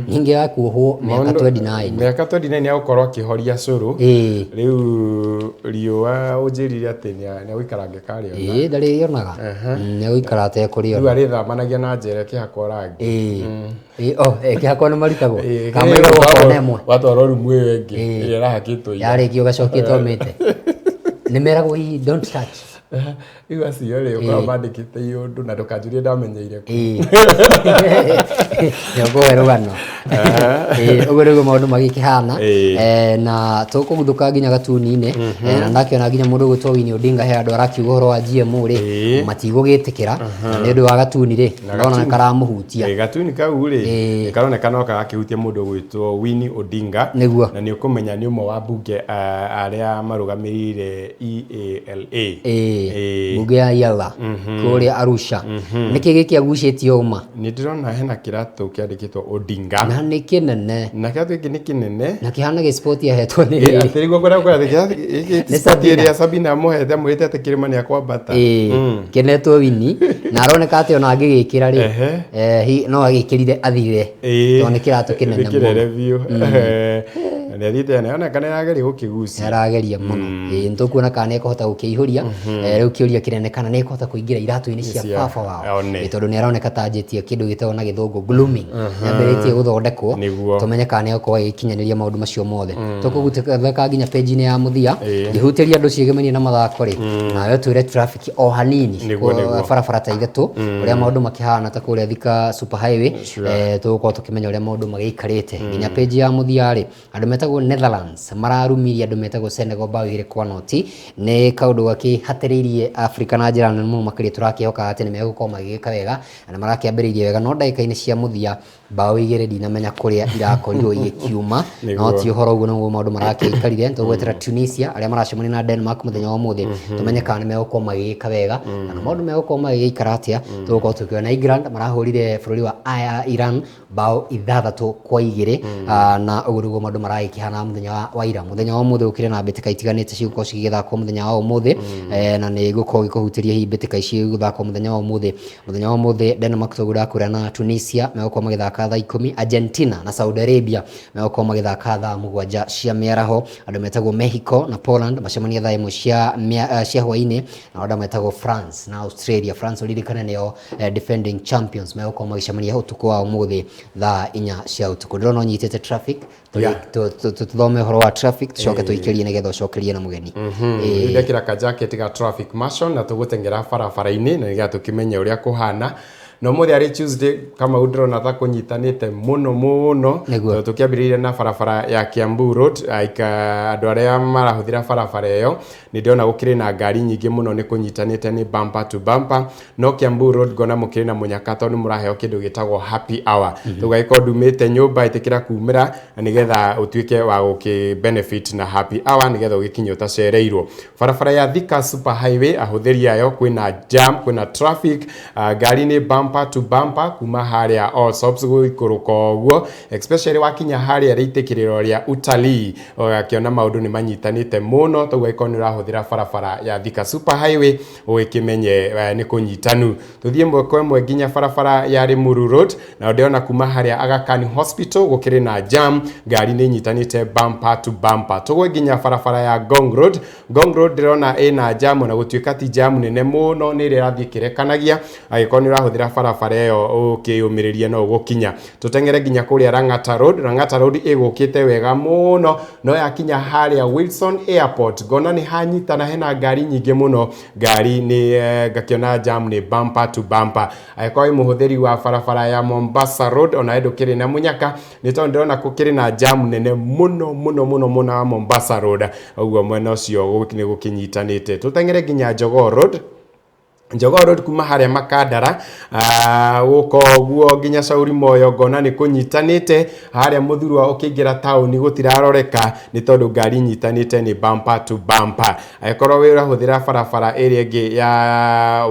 ningĩ ya kuohwo mĩaka 29. Mĩaka 29 ya gũkorwo akĩhoria cũrũ. Rĩu riũa ũnjĩrire atĩ nĩ agũikara angĩkarĩona. Ĩĩ, ndarĩrĩonaga, nĩ agũikara atekũrĩona. Rĩu arĩthamanagia na njera ĩkĩhakwo rangi. Ĩĩ, oh, ĩkĩhakwo nĩ marutagwo kana maigagwo kona ĩmwe? Watwarwo rumu ĩyo ĩngĩ ĩrĩa ĩrahakĩtwo ira. Yarĩkia ũgacokia ĩtomĩte, nĩ meragwo hihi don't touch. Rĩu acio rĩ, ũkoragwo mandĩkĩte iũndũ na ndũkanjũrie ndamenyeire kũ. Nĩ ũkũhe rũgano. Ũguo nĩguo maũndũ magĩkĩhana. Na tũkũguthũka nginya gatuni-inĩ. Na ndakĩona nginya mũndũ ũgwĩtwo Winnie Odinga he andũ arakiuga ũhoro wa GMO rĩ, matigũgĩtĩkĩra, na nĩ ũndũ wa gatuni rĩ, Na ndona karamũhutia. Gatuni kau rĩ, karoneka no karakĩhutia mũndũ ũgwĩtwo Winnie Odinga. Na nĩ ũkũmenya nĩ ũmwe wa mbunge arĩa marũgamĩrĩire EALA. Ĩĩ, mbunge ya Yala kũrĩa Arusha. Nĩkĩ gĩkĩ agucĩtie ũma? Nĩ ndĩrona hena kĩratũ kĩandĩkĩtwo Odinga. Na nĩ kĩnene. Na kĩratũ gĩkĩ nĩ kĩnene. Na kĩhana gĩspoti ahetwo nĩ Ĩ, atĩ rĩu ngwenda kwĩra atĩ kĩratũ gĩkĩ Nĩ spoti Sabina. ĩrĩa Sabina amũhete amwĩrĩte atĩ kĩrĩma nĩ akwambata. Ĩĩ, kĩnetwo Winnie na aroneka atĩ ona angĩgĩkĩra rĩ no agĩkĩrire athire tondũ nĩ kĩratũ kĩnene Nĩ kĩnene mũno. biũ. Na nĩ athiĩte na oneka nĩ arageria gũkĩgucia. Nĩ arageria mũno. Ĩĩ, nĩ tũkuona kana nĩ ekũhota gũkĩihũria. Rĩu kĩũria kĩnene kana nĩ ekũhota kũingĩra iratũ-inĩ cia baba wao. One. Ĩĩ, tondũ nĩ aroneka ta anjĩtie kĩndũ gĩtagwo na gĩthũngũ grooming. Nĩ ambĩrĩtie gũthondekwo. Tũmenye kana nĩ egũkorwo agĩkinyanĩria maũndũ macio mothe. Tũkũgutĩka nginya page-inĩ ya mũthia. Ngĩhutĩria andũ ciĩgemainie na mathako rĩ, nawe twĩre traffic o hanini barabara ta ithatũ ũrĩa maũndũ makĩhana ta kũrĩa Thika Super Highway. Tũgũkorwo tũkĩmenya ũrĩa maũndũ magĩikarĩte. Nginya page ya mũthia rĩ, andũ metagwo Netherlands mararumirie andũ metagwo Senegal bao 2-0. Nĩ kaũndũ gakĩhatĩrĩirie Africa na njĩra nene mũno makĩria, tũrakĩhokaga atĩ nĩ megũkorwo magĩgĩka wega na nĩ marakĩambĩrĩirie wega, no ndagĩka-inĩ cia mũthia bao 2 ndinamenya kũrĩa irakorirwo igĩkiuma, no ti ũhoro ũguo nĩguo maũndũ marakĩikarire. Tũgwetera Tunisia arĩa maracemania na Denmark mũthenya wa ũmũthĩ, tũmenye kana nĩ megũkorwo magĩgĩka wega kana maũndũ megũkorwo magĩgĩikara atĩa. Tũgũkorwo tũkĩona England marahũrire bũrũri wa Iran bao 6-2, na ũguo nĩguo maũndũ maragĩkĩhana mũthenya wa ira. Mũthenya wa ũmũthĩ gũkĩrĩ na mbĩtĩka itiganĩte cigũkorwo cigĩthakwo mũthenya wa ũmũthĩ, na nĩ ngũkorwo ngĩkũhutĩria hihi mbĩtĩka ici igũthakwo mũthenya wa ũmũthĩ. Mũthenya wa ũmũthĩ Denmark toguo ndakwĩra na Tunisia megũkorwo magĩthaka thaa 10, Argentina na Saudi Arabia megũkorwo magĩthaka thaa 7 cia mĩaraho, andũ metagwo Mexico na Poland macemania thaa 1 cia hwaĩ-inĩ, na andũ metagwo France na Australia. France ũririkane nĩo defending champions, megũkorwo magĩcemania ũtukũ wa ũmũthĩ thaa 4 cia ũtukũ. Ndĩrona ũnyitĩte traffic, tũthome ũhoro wa traffic tũcoke tũikĩrie nĩgetha ũcokerie na mũgeni. Rĩu ndekĩra ka jacket ga traffic marshal na tũgũteng'era barabara-inĩ na nĩgetha tũkĩmenye ũrĩa kũhana. Na ũmũthĩ arĩ Tuesday, Kamau ndĩrona ta kũnyitanĩte mũno mũno. Tondũ tũkĩambĩrĩirie na barabara ya Kiambu Road, andũ arĩa marahũthĩra barabara ĩyo nĩ ndĩrona gũkĩrĩ na ngari nyingĩ mũno, nĩ kũnyitanĩte nĩ bumper to bumper. No Kiambu Road ngona mũkĩrĩ na mũnyaka tondũ nĩ mũraheo kĩndũ gĩtagwo happy hour. Tũgagĩkorwo ndumĩte nyũmba ĩtĩkĩra kumĩra nĩgetha ũtuĩke wa gũkĩ benefit na happy hour nĩgetha ũgĩkinye ũtacereirwo. Barabara ya Thika Super Highway ahũthĩri ayo kwĩna jam, kwĩna traffic, ngari nĩ bumper to bumper kuma harĩa Allsops gũikũrũka ũguo, especially wakinya harĩa rĩitĩkĩrĩro rĩa utalii ũgakĩona maũndũ nĩ manyitanĩte mũno. Toguo angĩkorwo nĩ ũrahũthĩra barabara ya Thika Super Highway ũgĩkĩmenye nĩ kũnyitanu. Tũthiĩ ĩmwe kwa ĩmwe nginya barabara ya Limuru Road, na ndĩrona kuma harĩa Aga Khan Hospital gũkĩrĩ na jam, ngari nĩ inyitanĩte bumper to bumper. Tũgwe nginya barabara ya Ngong Road. Ngong Road ndĩrona ĩna jam, ona gũtuĩka ti jam nene mũno, nĩ ĩrĩa ĩrathiĩ ĩkĩrekanagia. Angĩkorwo nĩ ũrahũthĩra barabara ĩyo ũkĩyũmĩrĩria no ũgũkinya. Tũteng'ere nginya kũrĩa Lang'ata Road. Lang'ata Road ĩgũkĩte wega mũno, no yakinya harĩa Wilson Airport ngona nĩ hanyitana, hena ngari nyingĩ mũno, ngari nĩ ngakĩona jam nĩ bumper to bumper. Angĩkorwo wĩ mũhũthĩri wa barabara ya Mombasa Road ona ndũkĩrĩ na mũnyaka, nĩ tondũ ndĩrona gũkĩrĩ na jam nene mũno mũno mũno mũno wa Mombasa Road, ũguo mwena ũcio nĩ gũkĩnyitanĩte. Tũteng'ere nginya Jogoo Road. Jogoo Road kuma harĩa Makandara gũka ũguo nginya Shauri Moyo ngona nĩ kũnyitanĩte. Harĩa Mũthurwa ũkĩingĩra taũni gũtiraroreka nĩ tondũ ngari inyitanĩte nĩ bumper to bumper. Angĩkorwo wĩ ũrahũthĩra barabara ĩrĩa ĩngĩ ya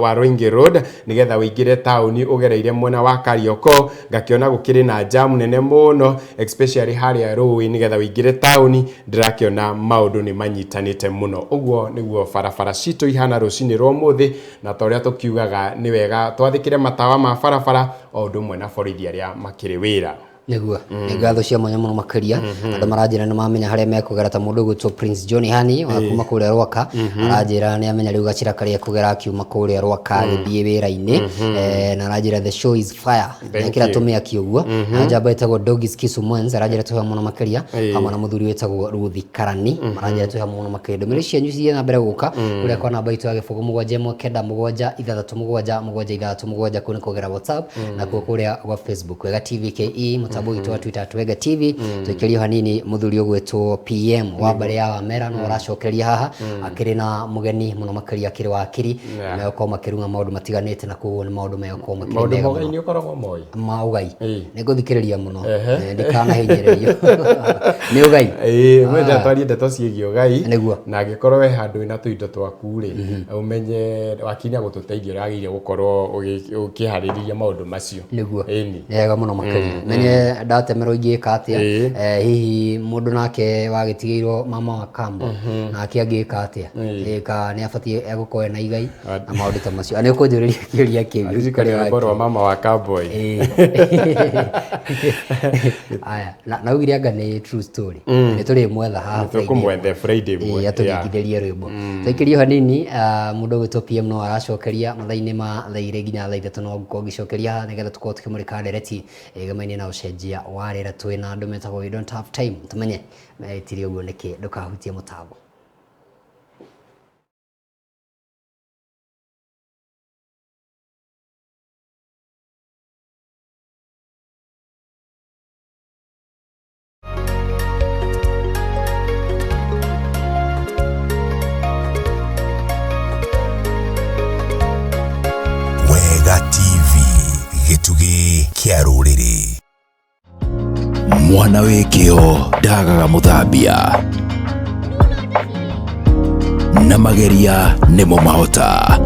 Waruingi Road nĩgetha ũingĩre taũni ũgereire mwena wa Kariokor, ngakĩona gũkĩrĩ na jam nene mũno especially harĩa rũĩ nĩgetha ũingĩre taũni, ndĩrakĩona maũndũ nĩ manyitanĩte mũno. Ũguo nĩguo barabara citũ ihana rũcinĩ rwa ũmũthĩ, na ta ũrĩa tũkiugaga nĩ wega twathĩkĩre matawa ma barabara o ũndũ ũmwe na borithi arĩa makĩrĩ wĩra. Nĩguo, nĩ ngatho cia mwanya mũno makĩria. Andũ maranjĩra nĩ mamenya harĩa mekũgera, ta mũndũ ũgwĩtwo Prince John Hani wa kuma kũrĩa Rwaka, aranjĩra nĩ amenya rĩu gacĩra karĩa ekũgera akiuma kũrĩa Rwaka agĩthiĩ wĩra-inĩ, na aranjĩra the show is fire. Nekĩra tũmĩaki ũguo. Na njamba ĩtagwo Dogis Kisumwens aranjĩra twĩ hamwe mũno makĩria, hamwe na mũthuri wĩtagwo Ruthi Karani, maranjĩra twĩ hamwe mũno makĩria. Ndũmĩrĩri cianyu cithiĩ na mbere gũka kũrĩa kwa namba itũ ya 0 7 1 9 7 6 7 7 6 7, kũu nĩ kũgera WhatsApp, na kuo kũrĩa gwa Facebook Wega TV KE. Mũtambo witũ wa Twitter at Wega TV. Tũikĩrie hanini mũthuri ũgwĩtwo PM wa mbarĩ ya Wamera no aracokereria haha akĩrĩ na mũgeni mũno makĩria akĩrĩ wakiri. Megũkorwo makĩrung'a maũndũ matiganĩte na koguo nĩ maũndũ megũkorwo makĩrĩ Maũndũ mega ma ũgai mũno. nĩ ũkoragwo moĩ. Ma ũgai. Ĩĩ. Nĩ ngũthikĩrĩria mũno. Ehe. Ndikanahinyĩrĩrio. Nĩ ũgai. Ĩĩ, mwenda Ah. twarie ndeto ciĩgiĩ ũgai. Nĩguo. Na angĩkorwo we handũ wĩna tũindo twaku rĩ, ũmenye wakiri agũtũteithia ũrĩa wagĩrĩire gũkorwo ũkĩharĩrĩria maũndũ macio. Nĩguo. Ĩni. Nĩ wega mũno makĩria. Menye ndatemerwo ingĩka atĩa. Hihi mũndũ nake wagĩtigĩirwo mama wa kambo nake angĩka atĩa. Ka nĩ abatiĩ egũkorwo ena igai na maũndũ ta macio. Nĩ ũkũnjũrĩria kĩũria kĩu. Ririkana rwĩmbo rwa mama wa cowboy. Aya, na augire anga nĩ true story. Nĩ tũrĩmwetha haha. Nĩ tũkũmwethe Friday ĩmwe. Ĩĩ, atũringithĩrie rwĩmbo. Tũikĩrie hanini mũndũ ũgwĩtwo PM no aracokeria mathaa-inĩ ma thaa 2 nginya thaa 3 no ngũkorwo ngĩcokeria haha nĩgetha tũkorwo tũkĩmũrĩka ndereti ĩgemaine na ũcenjia wa rĩera twĩ na andũ metagwo We Don't Have Time. Tũmenye tiri ũguo nĩkĩ, ndũkahutie mũtambo. Wega TV, gĩtugĩ kĩa rũrĩrĩ. Mwana wĩ kĩo ndagaga mũthambia na mageria nĩmo mahota,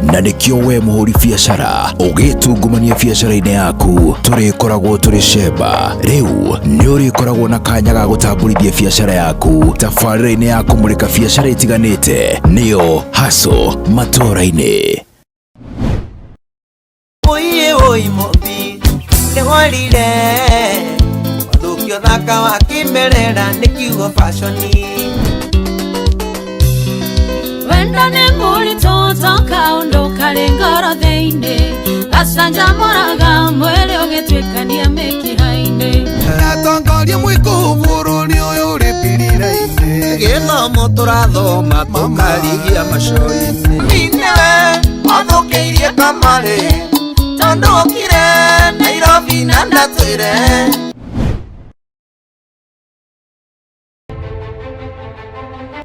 na nĩkĩo we mũhũri biacara ũgĩtungumania biacara-inĩ yaku tũrĩkoragwo tũrĩ cemba. Rĩu nĩ ũrĩkoragwo na kanya ga gũtambũrithia biacara yaku tabarĩra-inĩ ya kũmũrĩka biacara itiganĩte, nĩyo Hustle matũra-inĩ. Oiye oi mobi nĩworire wathũkio thaka wa kĩmerera nĩ kiugo fashion. Wendo nĩ mũritũ toka ũndũ karĩ ngoro thĩinĩ gacanjamũraga mwĩrĩ ũgĩtuĩkania mĩkiha-inĩ. Atongoria mwĩkũ bũrũri ũyũ ũrĩ mbĩrĩra-inĩ. Gĩthomo tũrathoma tũkarigia macoinĩ. Nĩwe wathũkĩirie kamarĩ tondũ okire Nairobi na ndatwĩre.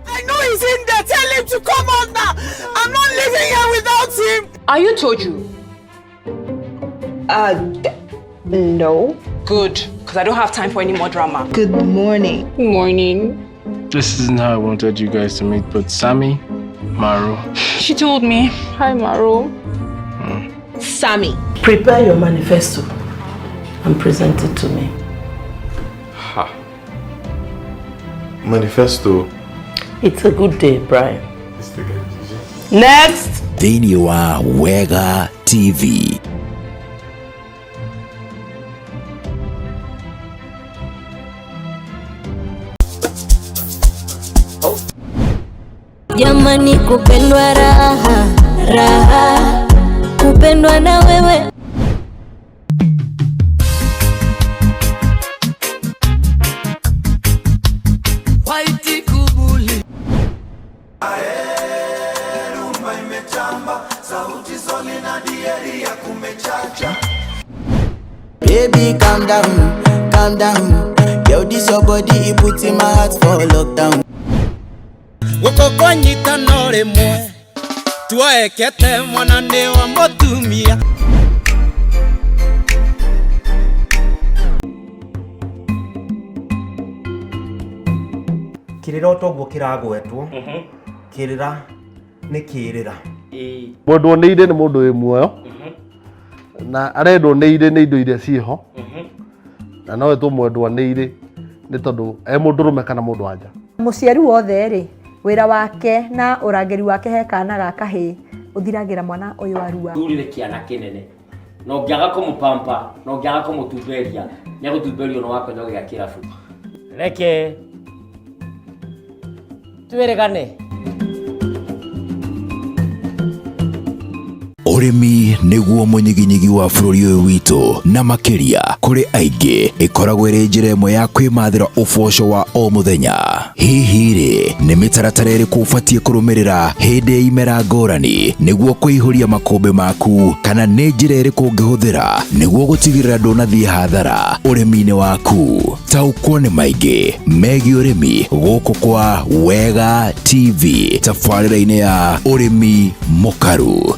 I know he's in there. Tell him to come out now. I'm not leaving here without him. Are you Toju? No. Good, because I don't have time for any more drama. Good morning. Morning. This isn't how I wanted you guys to meet, but Sammy, Maru. She told me. Hi, Maru. Sammy. Prepare your manifesto and present it to me. Ha. Manifesto. It's a good day, Brian. Next! Thĩinĩ wa Wega TV. Jamani, kupendwa raha raha, kupendwa na wewe. White kubuli. Rumba imetamba, sauti zoli na dieri ya kumechacha. Baby, calm down, calm down. Yo, this your body, it puts in my heart for lockdown. Guoko kwanyitana rĩmwe tuoekete mwana nĩ wa mũtumia. Kĩrĩra toguo kĩragwetwo, kĩrĩra nĩ kĩrĩra. Mwendwo nĩ irĩ nĩ mũndũ wĩ muoyo na arendwo nĩ irĩ nĩ indo iria ciĩho, na no etwo mwendwa nĩ irĩ nĩ tondũ e mũndũrũme kana mũndũ wa nja. Mũciari wothe rĩ, wĩra wake na ũrangĩri wake he kana ga kahĩĩ ũthiragĩra mwana ũyũ arua. Thuri nĩ kĩana kĩnene na ũngĩaga kũmũpampa na ũngĩaga kũmũtumberia nĩegũtumberio nĩ wakonyo gĩa kĩrabu. Reke twĩrĩgane. Ũrĩmi Nĩguo mũnyiginyigi wa bũrũri ũyũ witũ, na makĩria kũrĩ aingĩ ĩkoragwo ĩrĩ njĩra ĩmwe ya kwĩmathĩra ũboco wa o mũthenya. Hihi rĩ, nĩ mĩtaratara ĩrĩkũ ũbatiĩ kũrũmĩrĩra hĩndĩ ya imera ngũrani nĩguo kũihũria makũmbĩ maku, kana nĩ njĩra ĩrĩkũ ũngĩhũthĩra nĩguo gũtigĩrĩra ndũnathiĩ hathara ũrĩmi-inĩ waku? Taũkwo nĩ maingĩ megiĩ ũrĩmi gũkũ kwa Wega TV, tabarĩra-inĩ ya Ũrĩmi Mũkaru.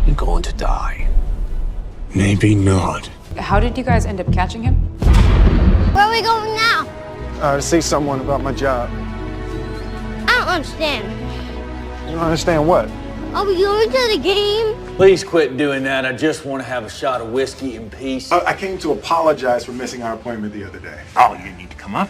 You're going to die. Maybe not. How did you guys end up catching him? Where are we going now? To see someone about my job. I don't understand. You don't understand what? Are we going to the game? Please quit doing that. I just want to have a shot of whiskey in peace. I came to apologize for missing our appointment the other day. Oh, you need to come up.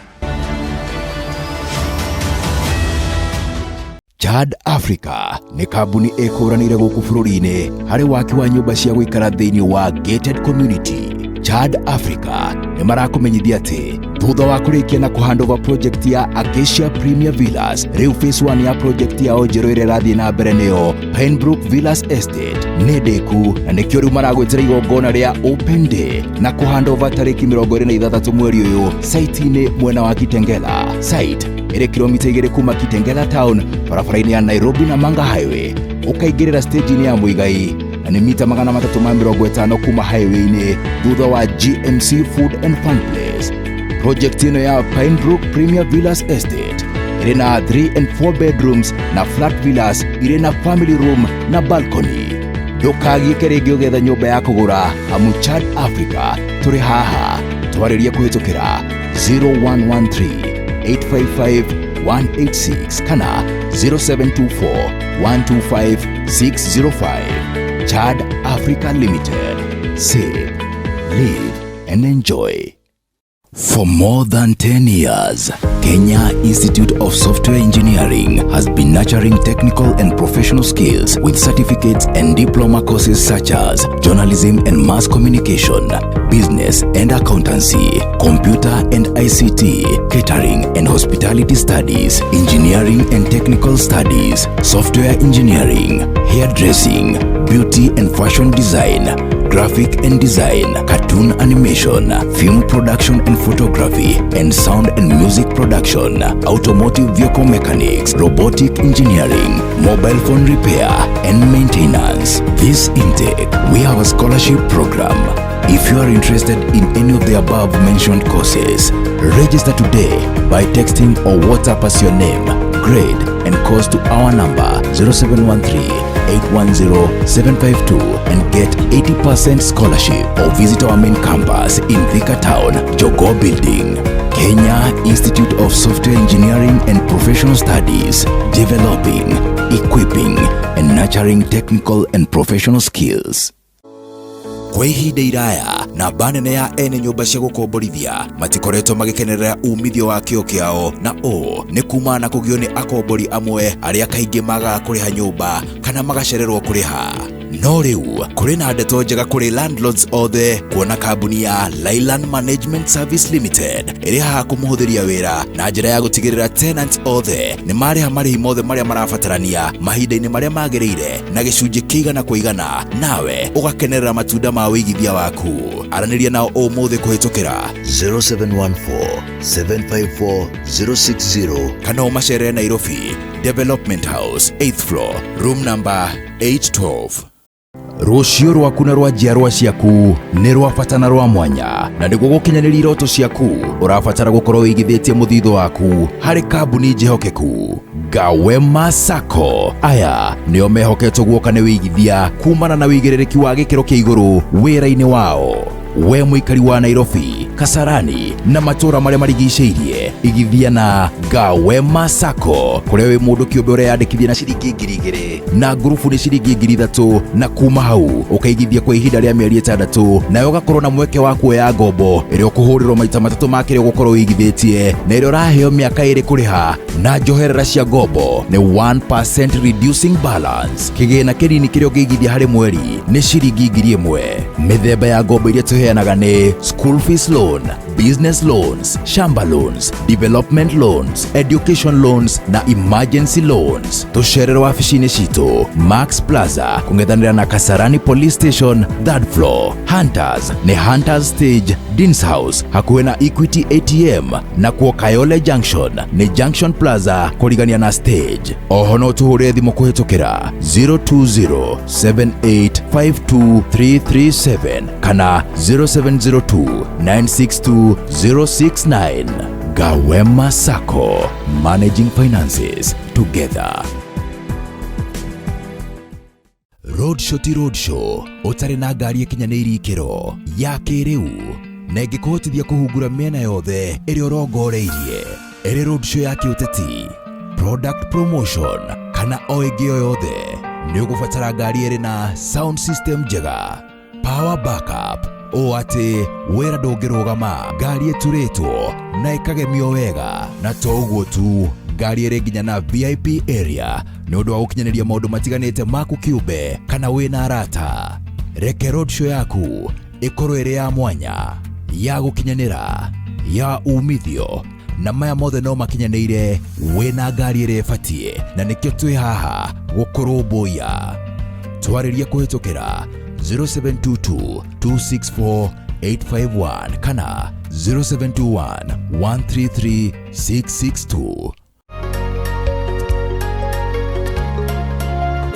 Chad Africa nĩ kambuni ĩkũranĩire gũkũ bũrũri-inĩ harĩ waki wa nyũmba cia gũikara thĩinĩ wa gated community. Chad Africa nĩ marakũmenyithia atĩ thutha wa kũrĩkia na kũhandover project ya Acacia Premier Villas, rĩu phase 1 ya project yao njerũ ĩrĩa ĩrathiĩ na mbere nĩyo Pinebrook Villas Estate nĩ ndĩku, na nĩkĩo rĩu maragwĩtĩra igongona rĩa Open Day na kũhandover tarĩki 26 mweri ũyũ site-inĩ mwena wa Kitengela. Site ĩrĩ kilomita 2 kuma Kitengela town, barabara-inĩ ya Nairobi na Manga Highway, ũkaingĩrĩra stage-inĩ ya Muigai, na nĩ mita 350 kuma highway-inĩ thutha wa GMC Food and Fun Place. Project ĩno ya Pinebrook Premier Villas Estate ĩrĩ na 3 and 4 bedrooms na flat villas irĩ na family room na balcony. Ndũkagiĩke rĩngĩ ũgetha nyũmba ya kũgũra, amu Chad Africa tũrĩ haha. Twarĩrie kũhĩtũkĩra 0113 855 186 kana 0724 125 605. Chad Africa Limited. Save, live and enjoy. For more than 10 years, Kenya Institute of Software Engineering has been nurturing technical and professional skills with certificates and diploma courses such as journalism and mass communication, business and accountancy, computer and ICT, catering and hospitality studies, engineering and technical studies, software engineering, hairdressing, beauty and fashion design, graphic and design, cartoon animation, film production and photography, and sound and music production, automotive vehicle mechanics, robotic engineering, mobile phone repair and maintenance. This intake, we have a scholarship program. If you are interested in any of the above mentioned courses, register today by texting or WhatsApp us your name, grade, and course to our number 0713 810 752 and get 80% scholarship, or visit our main campus in Thika Town, Jogoo Building. Kenya Institute of Software Engineering and Professional Studies, developing, equipping, and nurturing technical and professional skills. Kwa ihinda iraya, namba nene ya ene nyũmba cia gũkomborithia matikoretwo magĩkenerera umithio wa kĩo kĩao, na ũũ nĩ kumana na kũgio nĩ akombori amwe arĩa kaingĩ magaga kũrĩha nyũmba kana magacererwo kũrĩha. No rĩu kũrĩ na ndeto njega kũrĩ landlords othe, kuona kambuni ya Lailand Management Service Limited ĩrĩ haha kũmũhũthĩria wĩra na njĩra ya gũtigĩrĩra tenants othe nĩ marĩha marĩhi mothe marĩa marabatarania mahinda-inĩ marĩa magĩrĩire na gĩcunjĩ kĩigana kwa igana, nawe ũgakenerera matunda ma wĩigithia waku. Aranĩria nao ũmũthĩ kũhĩtũkĩra 0714 754 060 kana ũmacerere Nairobi Development House, 8th floor, room number 812. Rũciũ rwaku na rwa njiarwa ciaku nĩ rwa bata na rwa mwanya, na nĩguo gũkinyanĩria iroto ciaku ũrabatara gũkorwo wĩigithĩtie mũthithũ waku harĩ kambuni njĩhokeku. Gawema Sacco aya nĩo mehoketwo guoka nĩ wĩigithia kumana na wĩigĩrĩrĩki wa gĩkĩro kĩa igũrũ wĩra-inĩ wao. We mũikari wa Nairobi, Kasarani na matũra marĩa marigicĩirie, igithia na Gawema Sacco kũrĩa wĩ mũndũ kĩũmbe ũreyandĩkithia na ciringi 2,000 na ngurubu nĩ ciringi 3,000, na kuma hau ũkaigithia kwa ihinda rĩa mĩeri 6, nawe ũgakorwo na mweke wa kuoya ngombo ĩrĩa ũkũhũrĩrwo maita 3 ma kĩrĩa ũgũkorwo wĩigithĩtie, na ĩrĩa ũraheo mĩaka 2 kũrĩha, na njoherera cia ngombo nĩ 1% reducing balance. Kĩgĩna kĩnini kĩrĩa ũngĩigithia harĩ mweri nĩ ciringi 1,000. Mĩthemba ya ngombo iria tũheanaga nĩ school fees loan, business loans, shamba loans, development loans, education loans na emergency loans. Tũcerere wabici-inĩ citũ Max Plaza kũng'ethanĩra na Kasarani Police Station third floor, Hunters nĩ Hunters Stage, Deans House hakuhĩ na Equity ATM na kuo Kayole Junction nĩ Junction Plaza kũrigania na stage. Oho no tũhũre thimũ kũhĩtũkĩra 020-7852337 kana 0702-962-069. Gawema Sacco, managing finances together. Roadshow ti roadshow ũtarĩ na ngari ĩkinyanĩirie ikĩro ya kĩrĩu na ĩngĩkũhotithia kũhungura mĩena yothe ĩrĩa ũrongoreirie, ĩrĩ roadshow ya kĩũteti, product promotion kana o ĩngĩ o yothe, nĩ ũgũbatara ngari ĩrĩ na sound system njega, power backup, ũũ atĩ wĩra ndũngĩrũgama, ngari ĩturĩtwo na ĩkagemio wega, na to ũguo tu, ngari ĩrĩ nginya na VIP area nĩ ũndũ wa gũkinyanĩria maũndũ matiganĩte maku kĩũmbe kana wĩna arata. Reke roadshow yaku ĩkorwo ĩrĩ ya mwanya, ya gũkinyanĩra, ya umithio, na maya mothe no makinyanĩire wĩna ngari ĩrĩa ĩbatiĩ, na nĩkĩo twĩ haha gũkũrũmbũiya. Twarĩrie kũhĩtũkĩra 0722 264 851 kana 0721 133 662.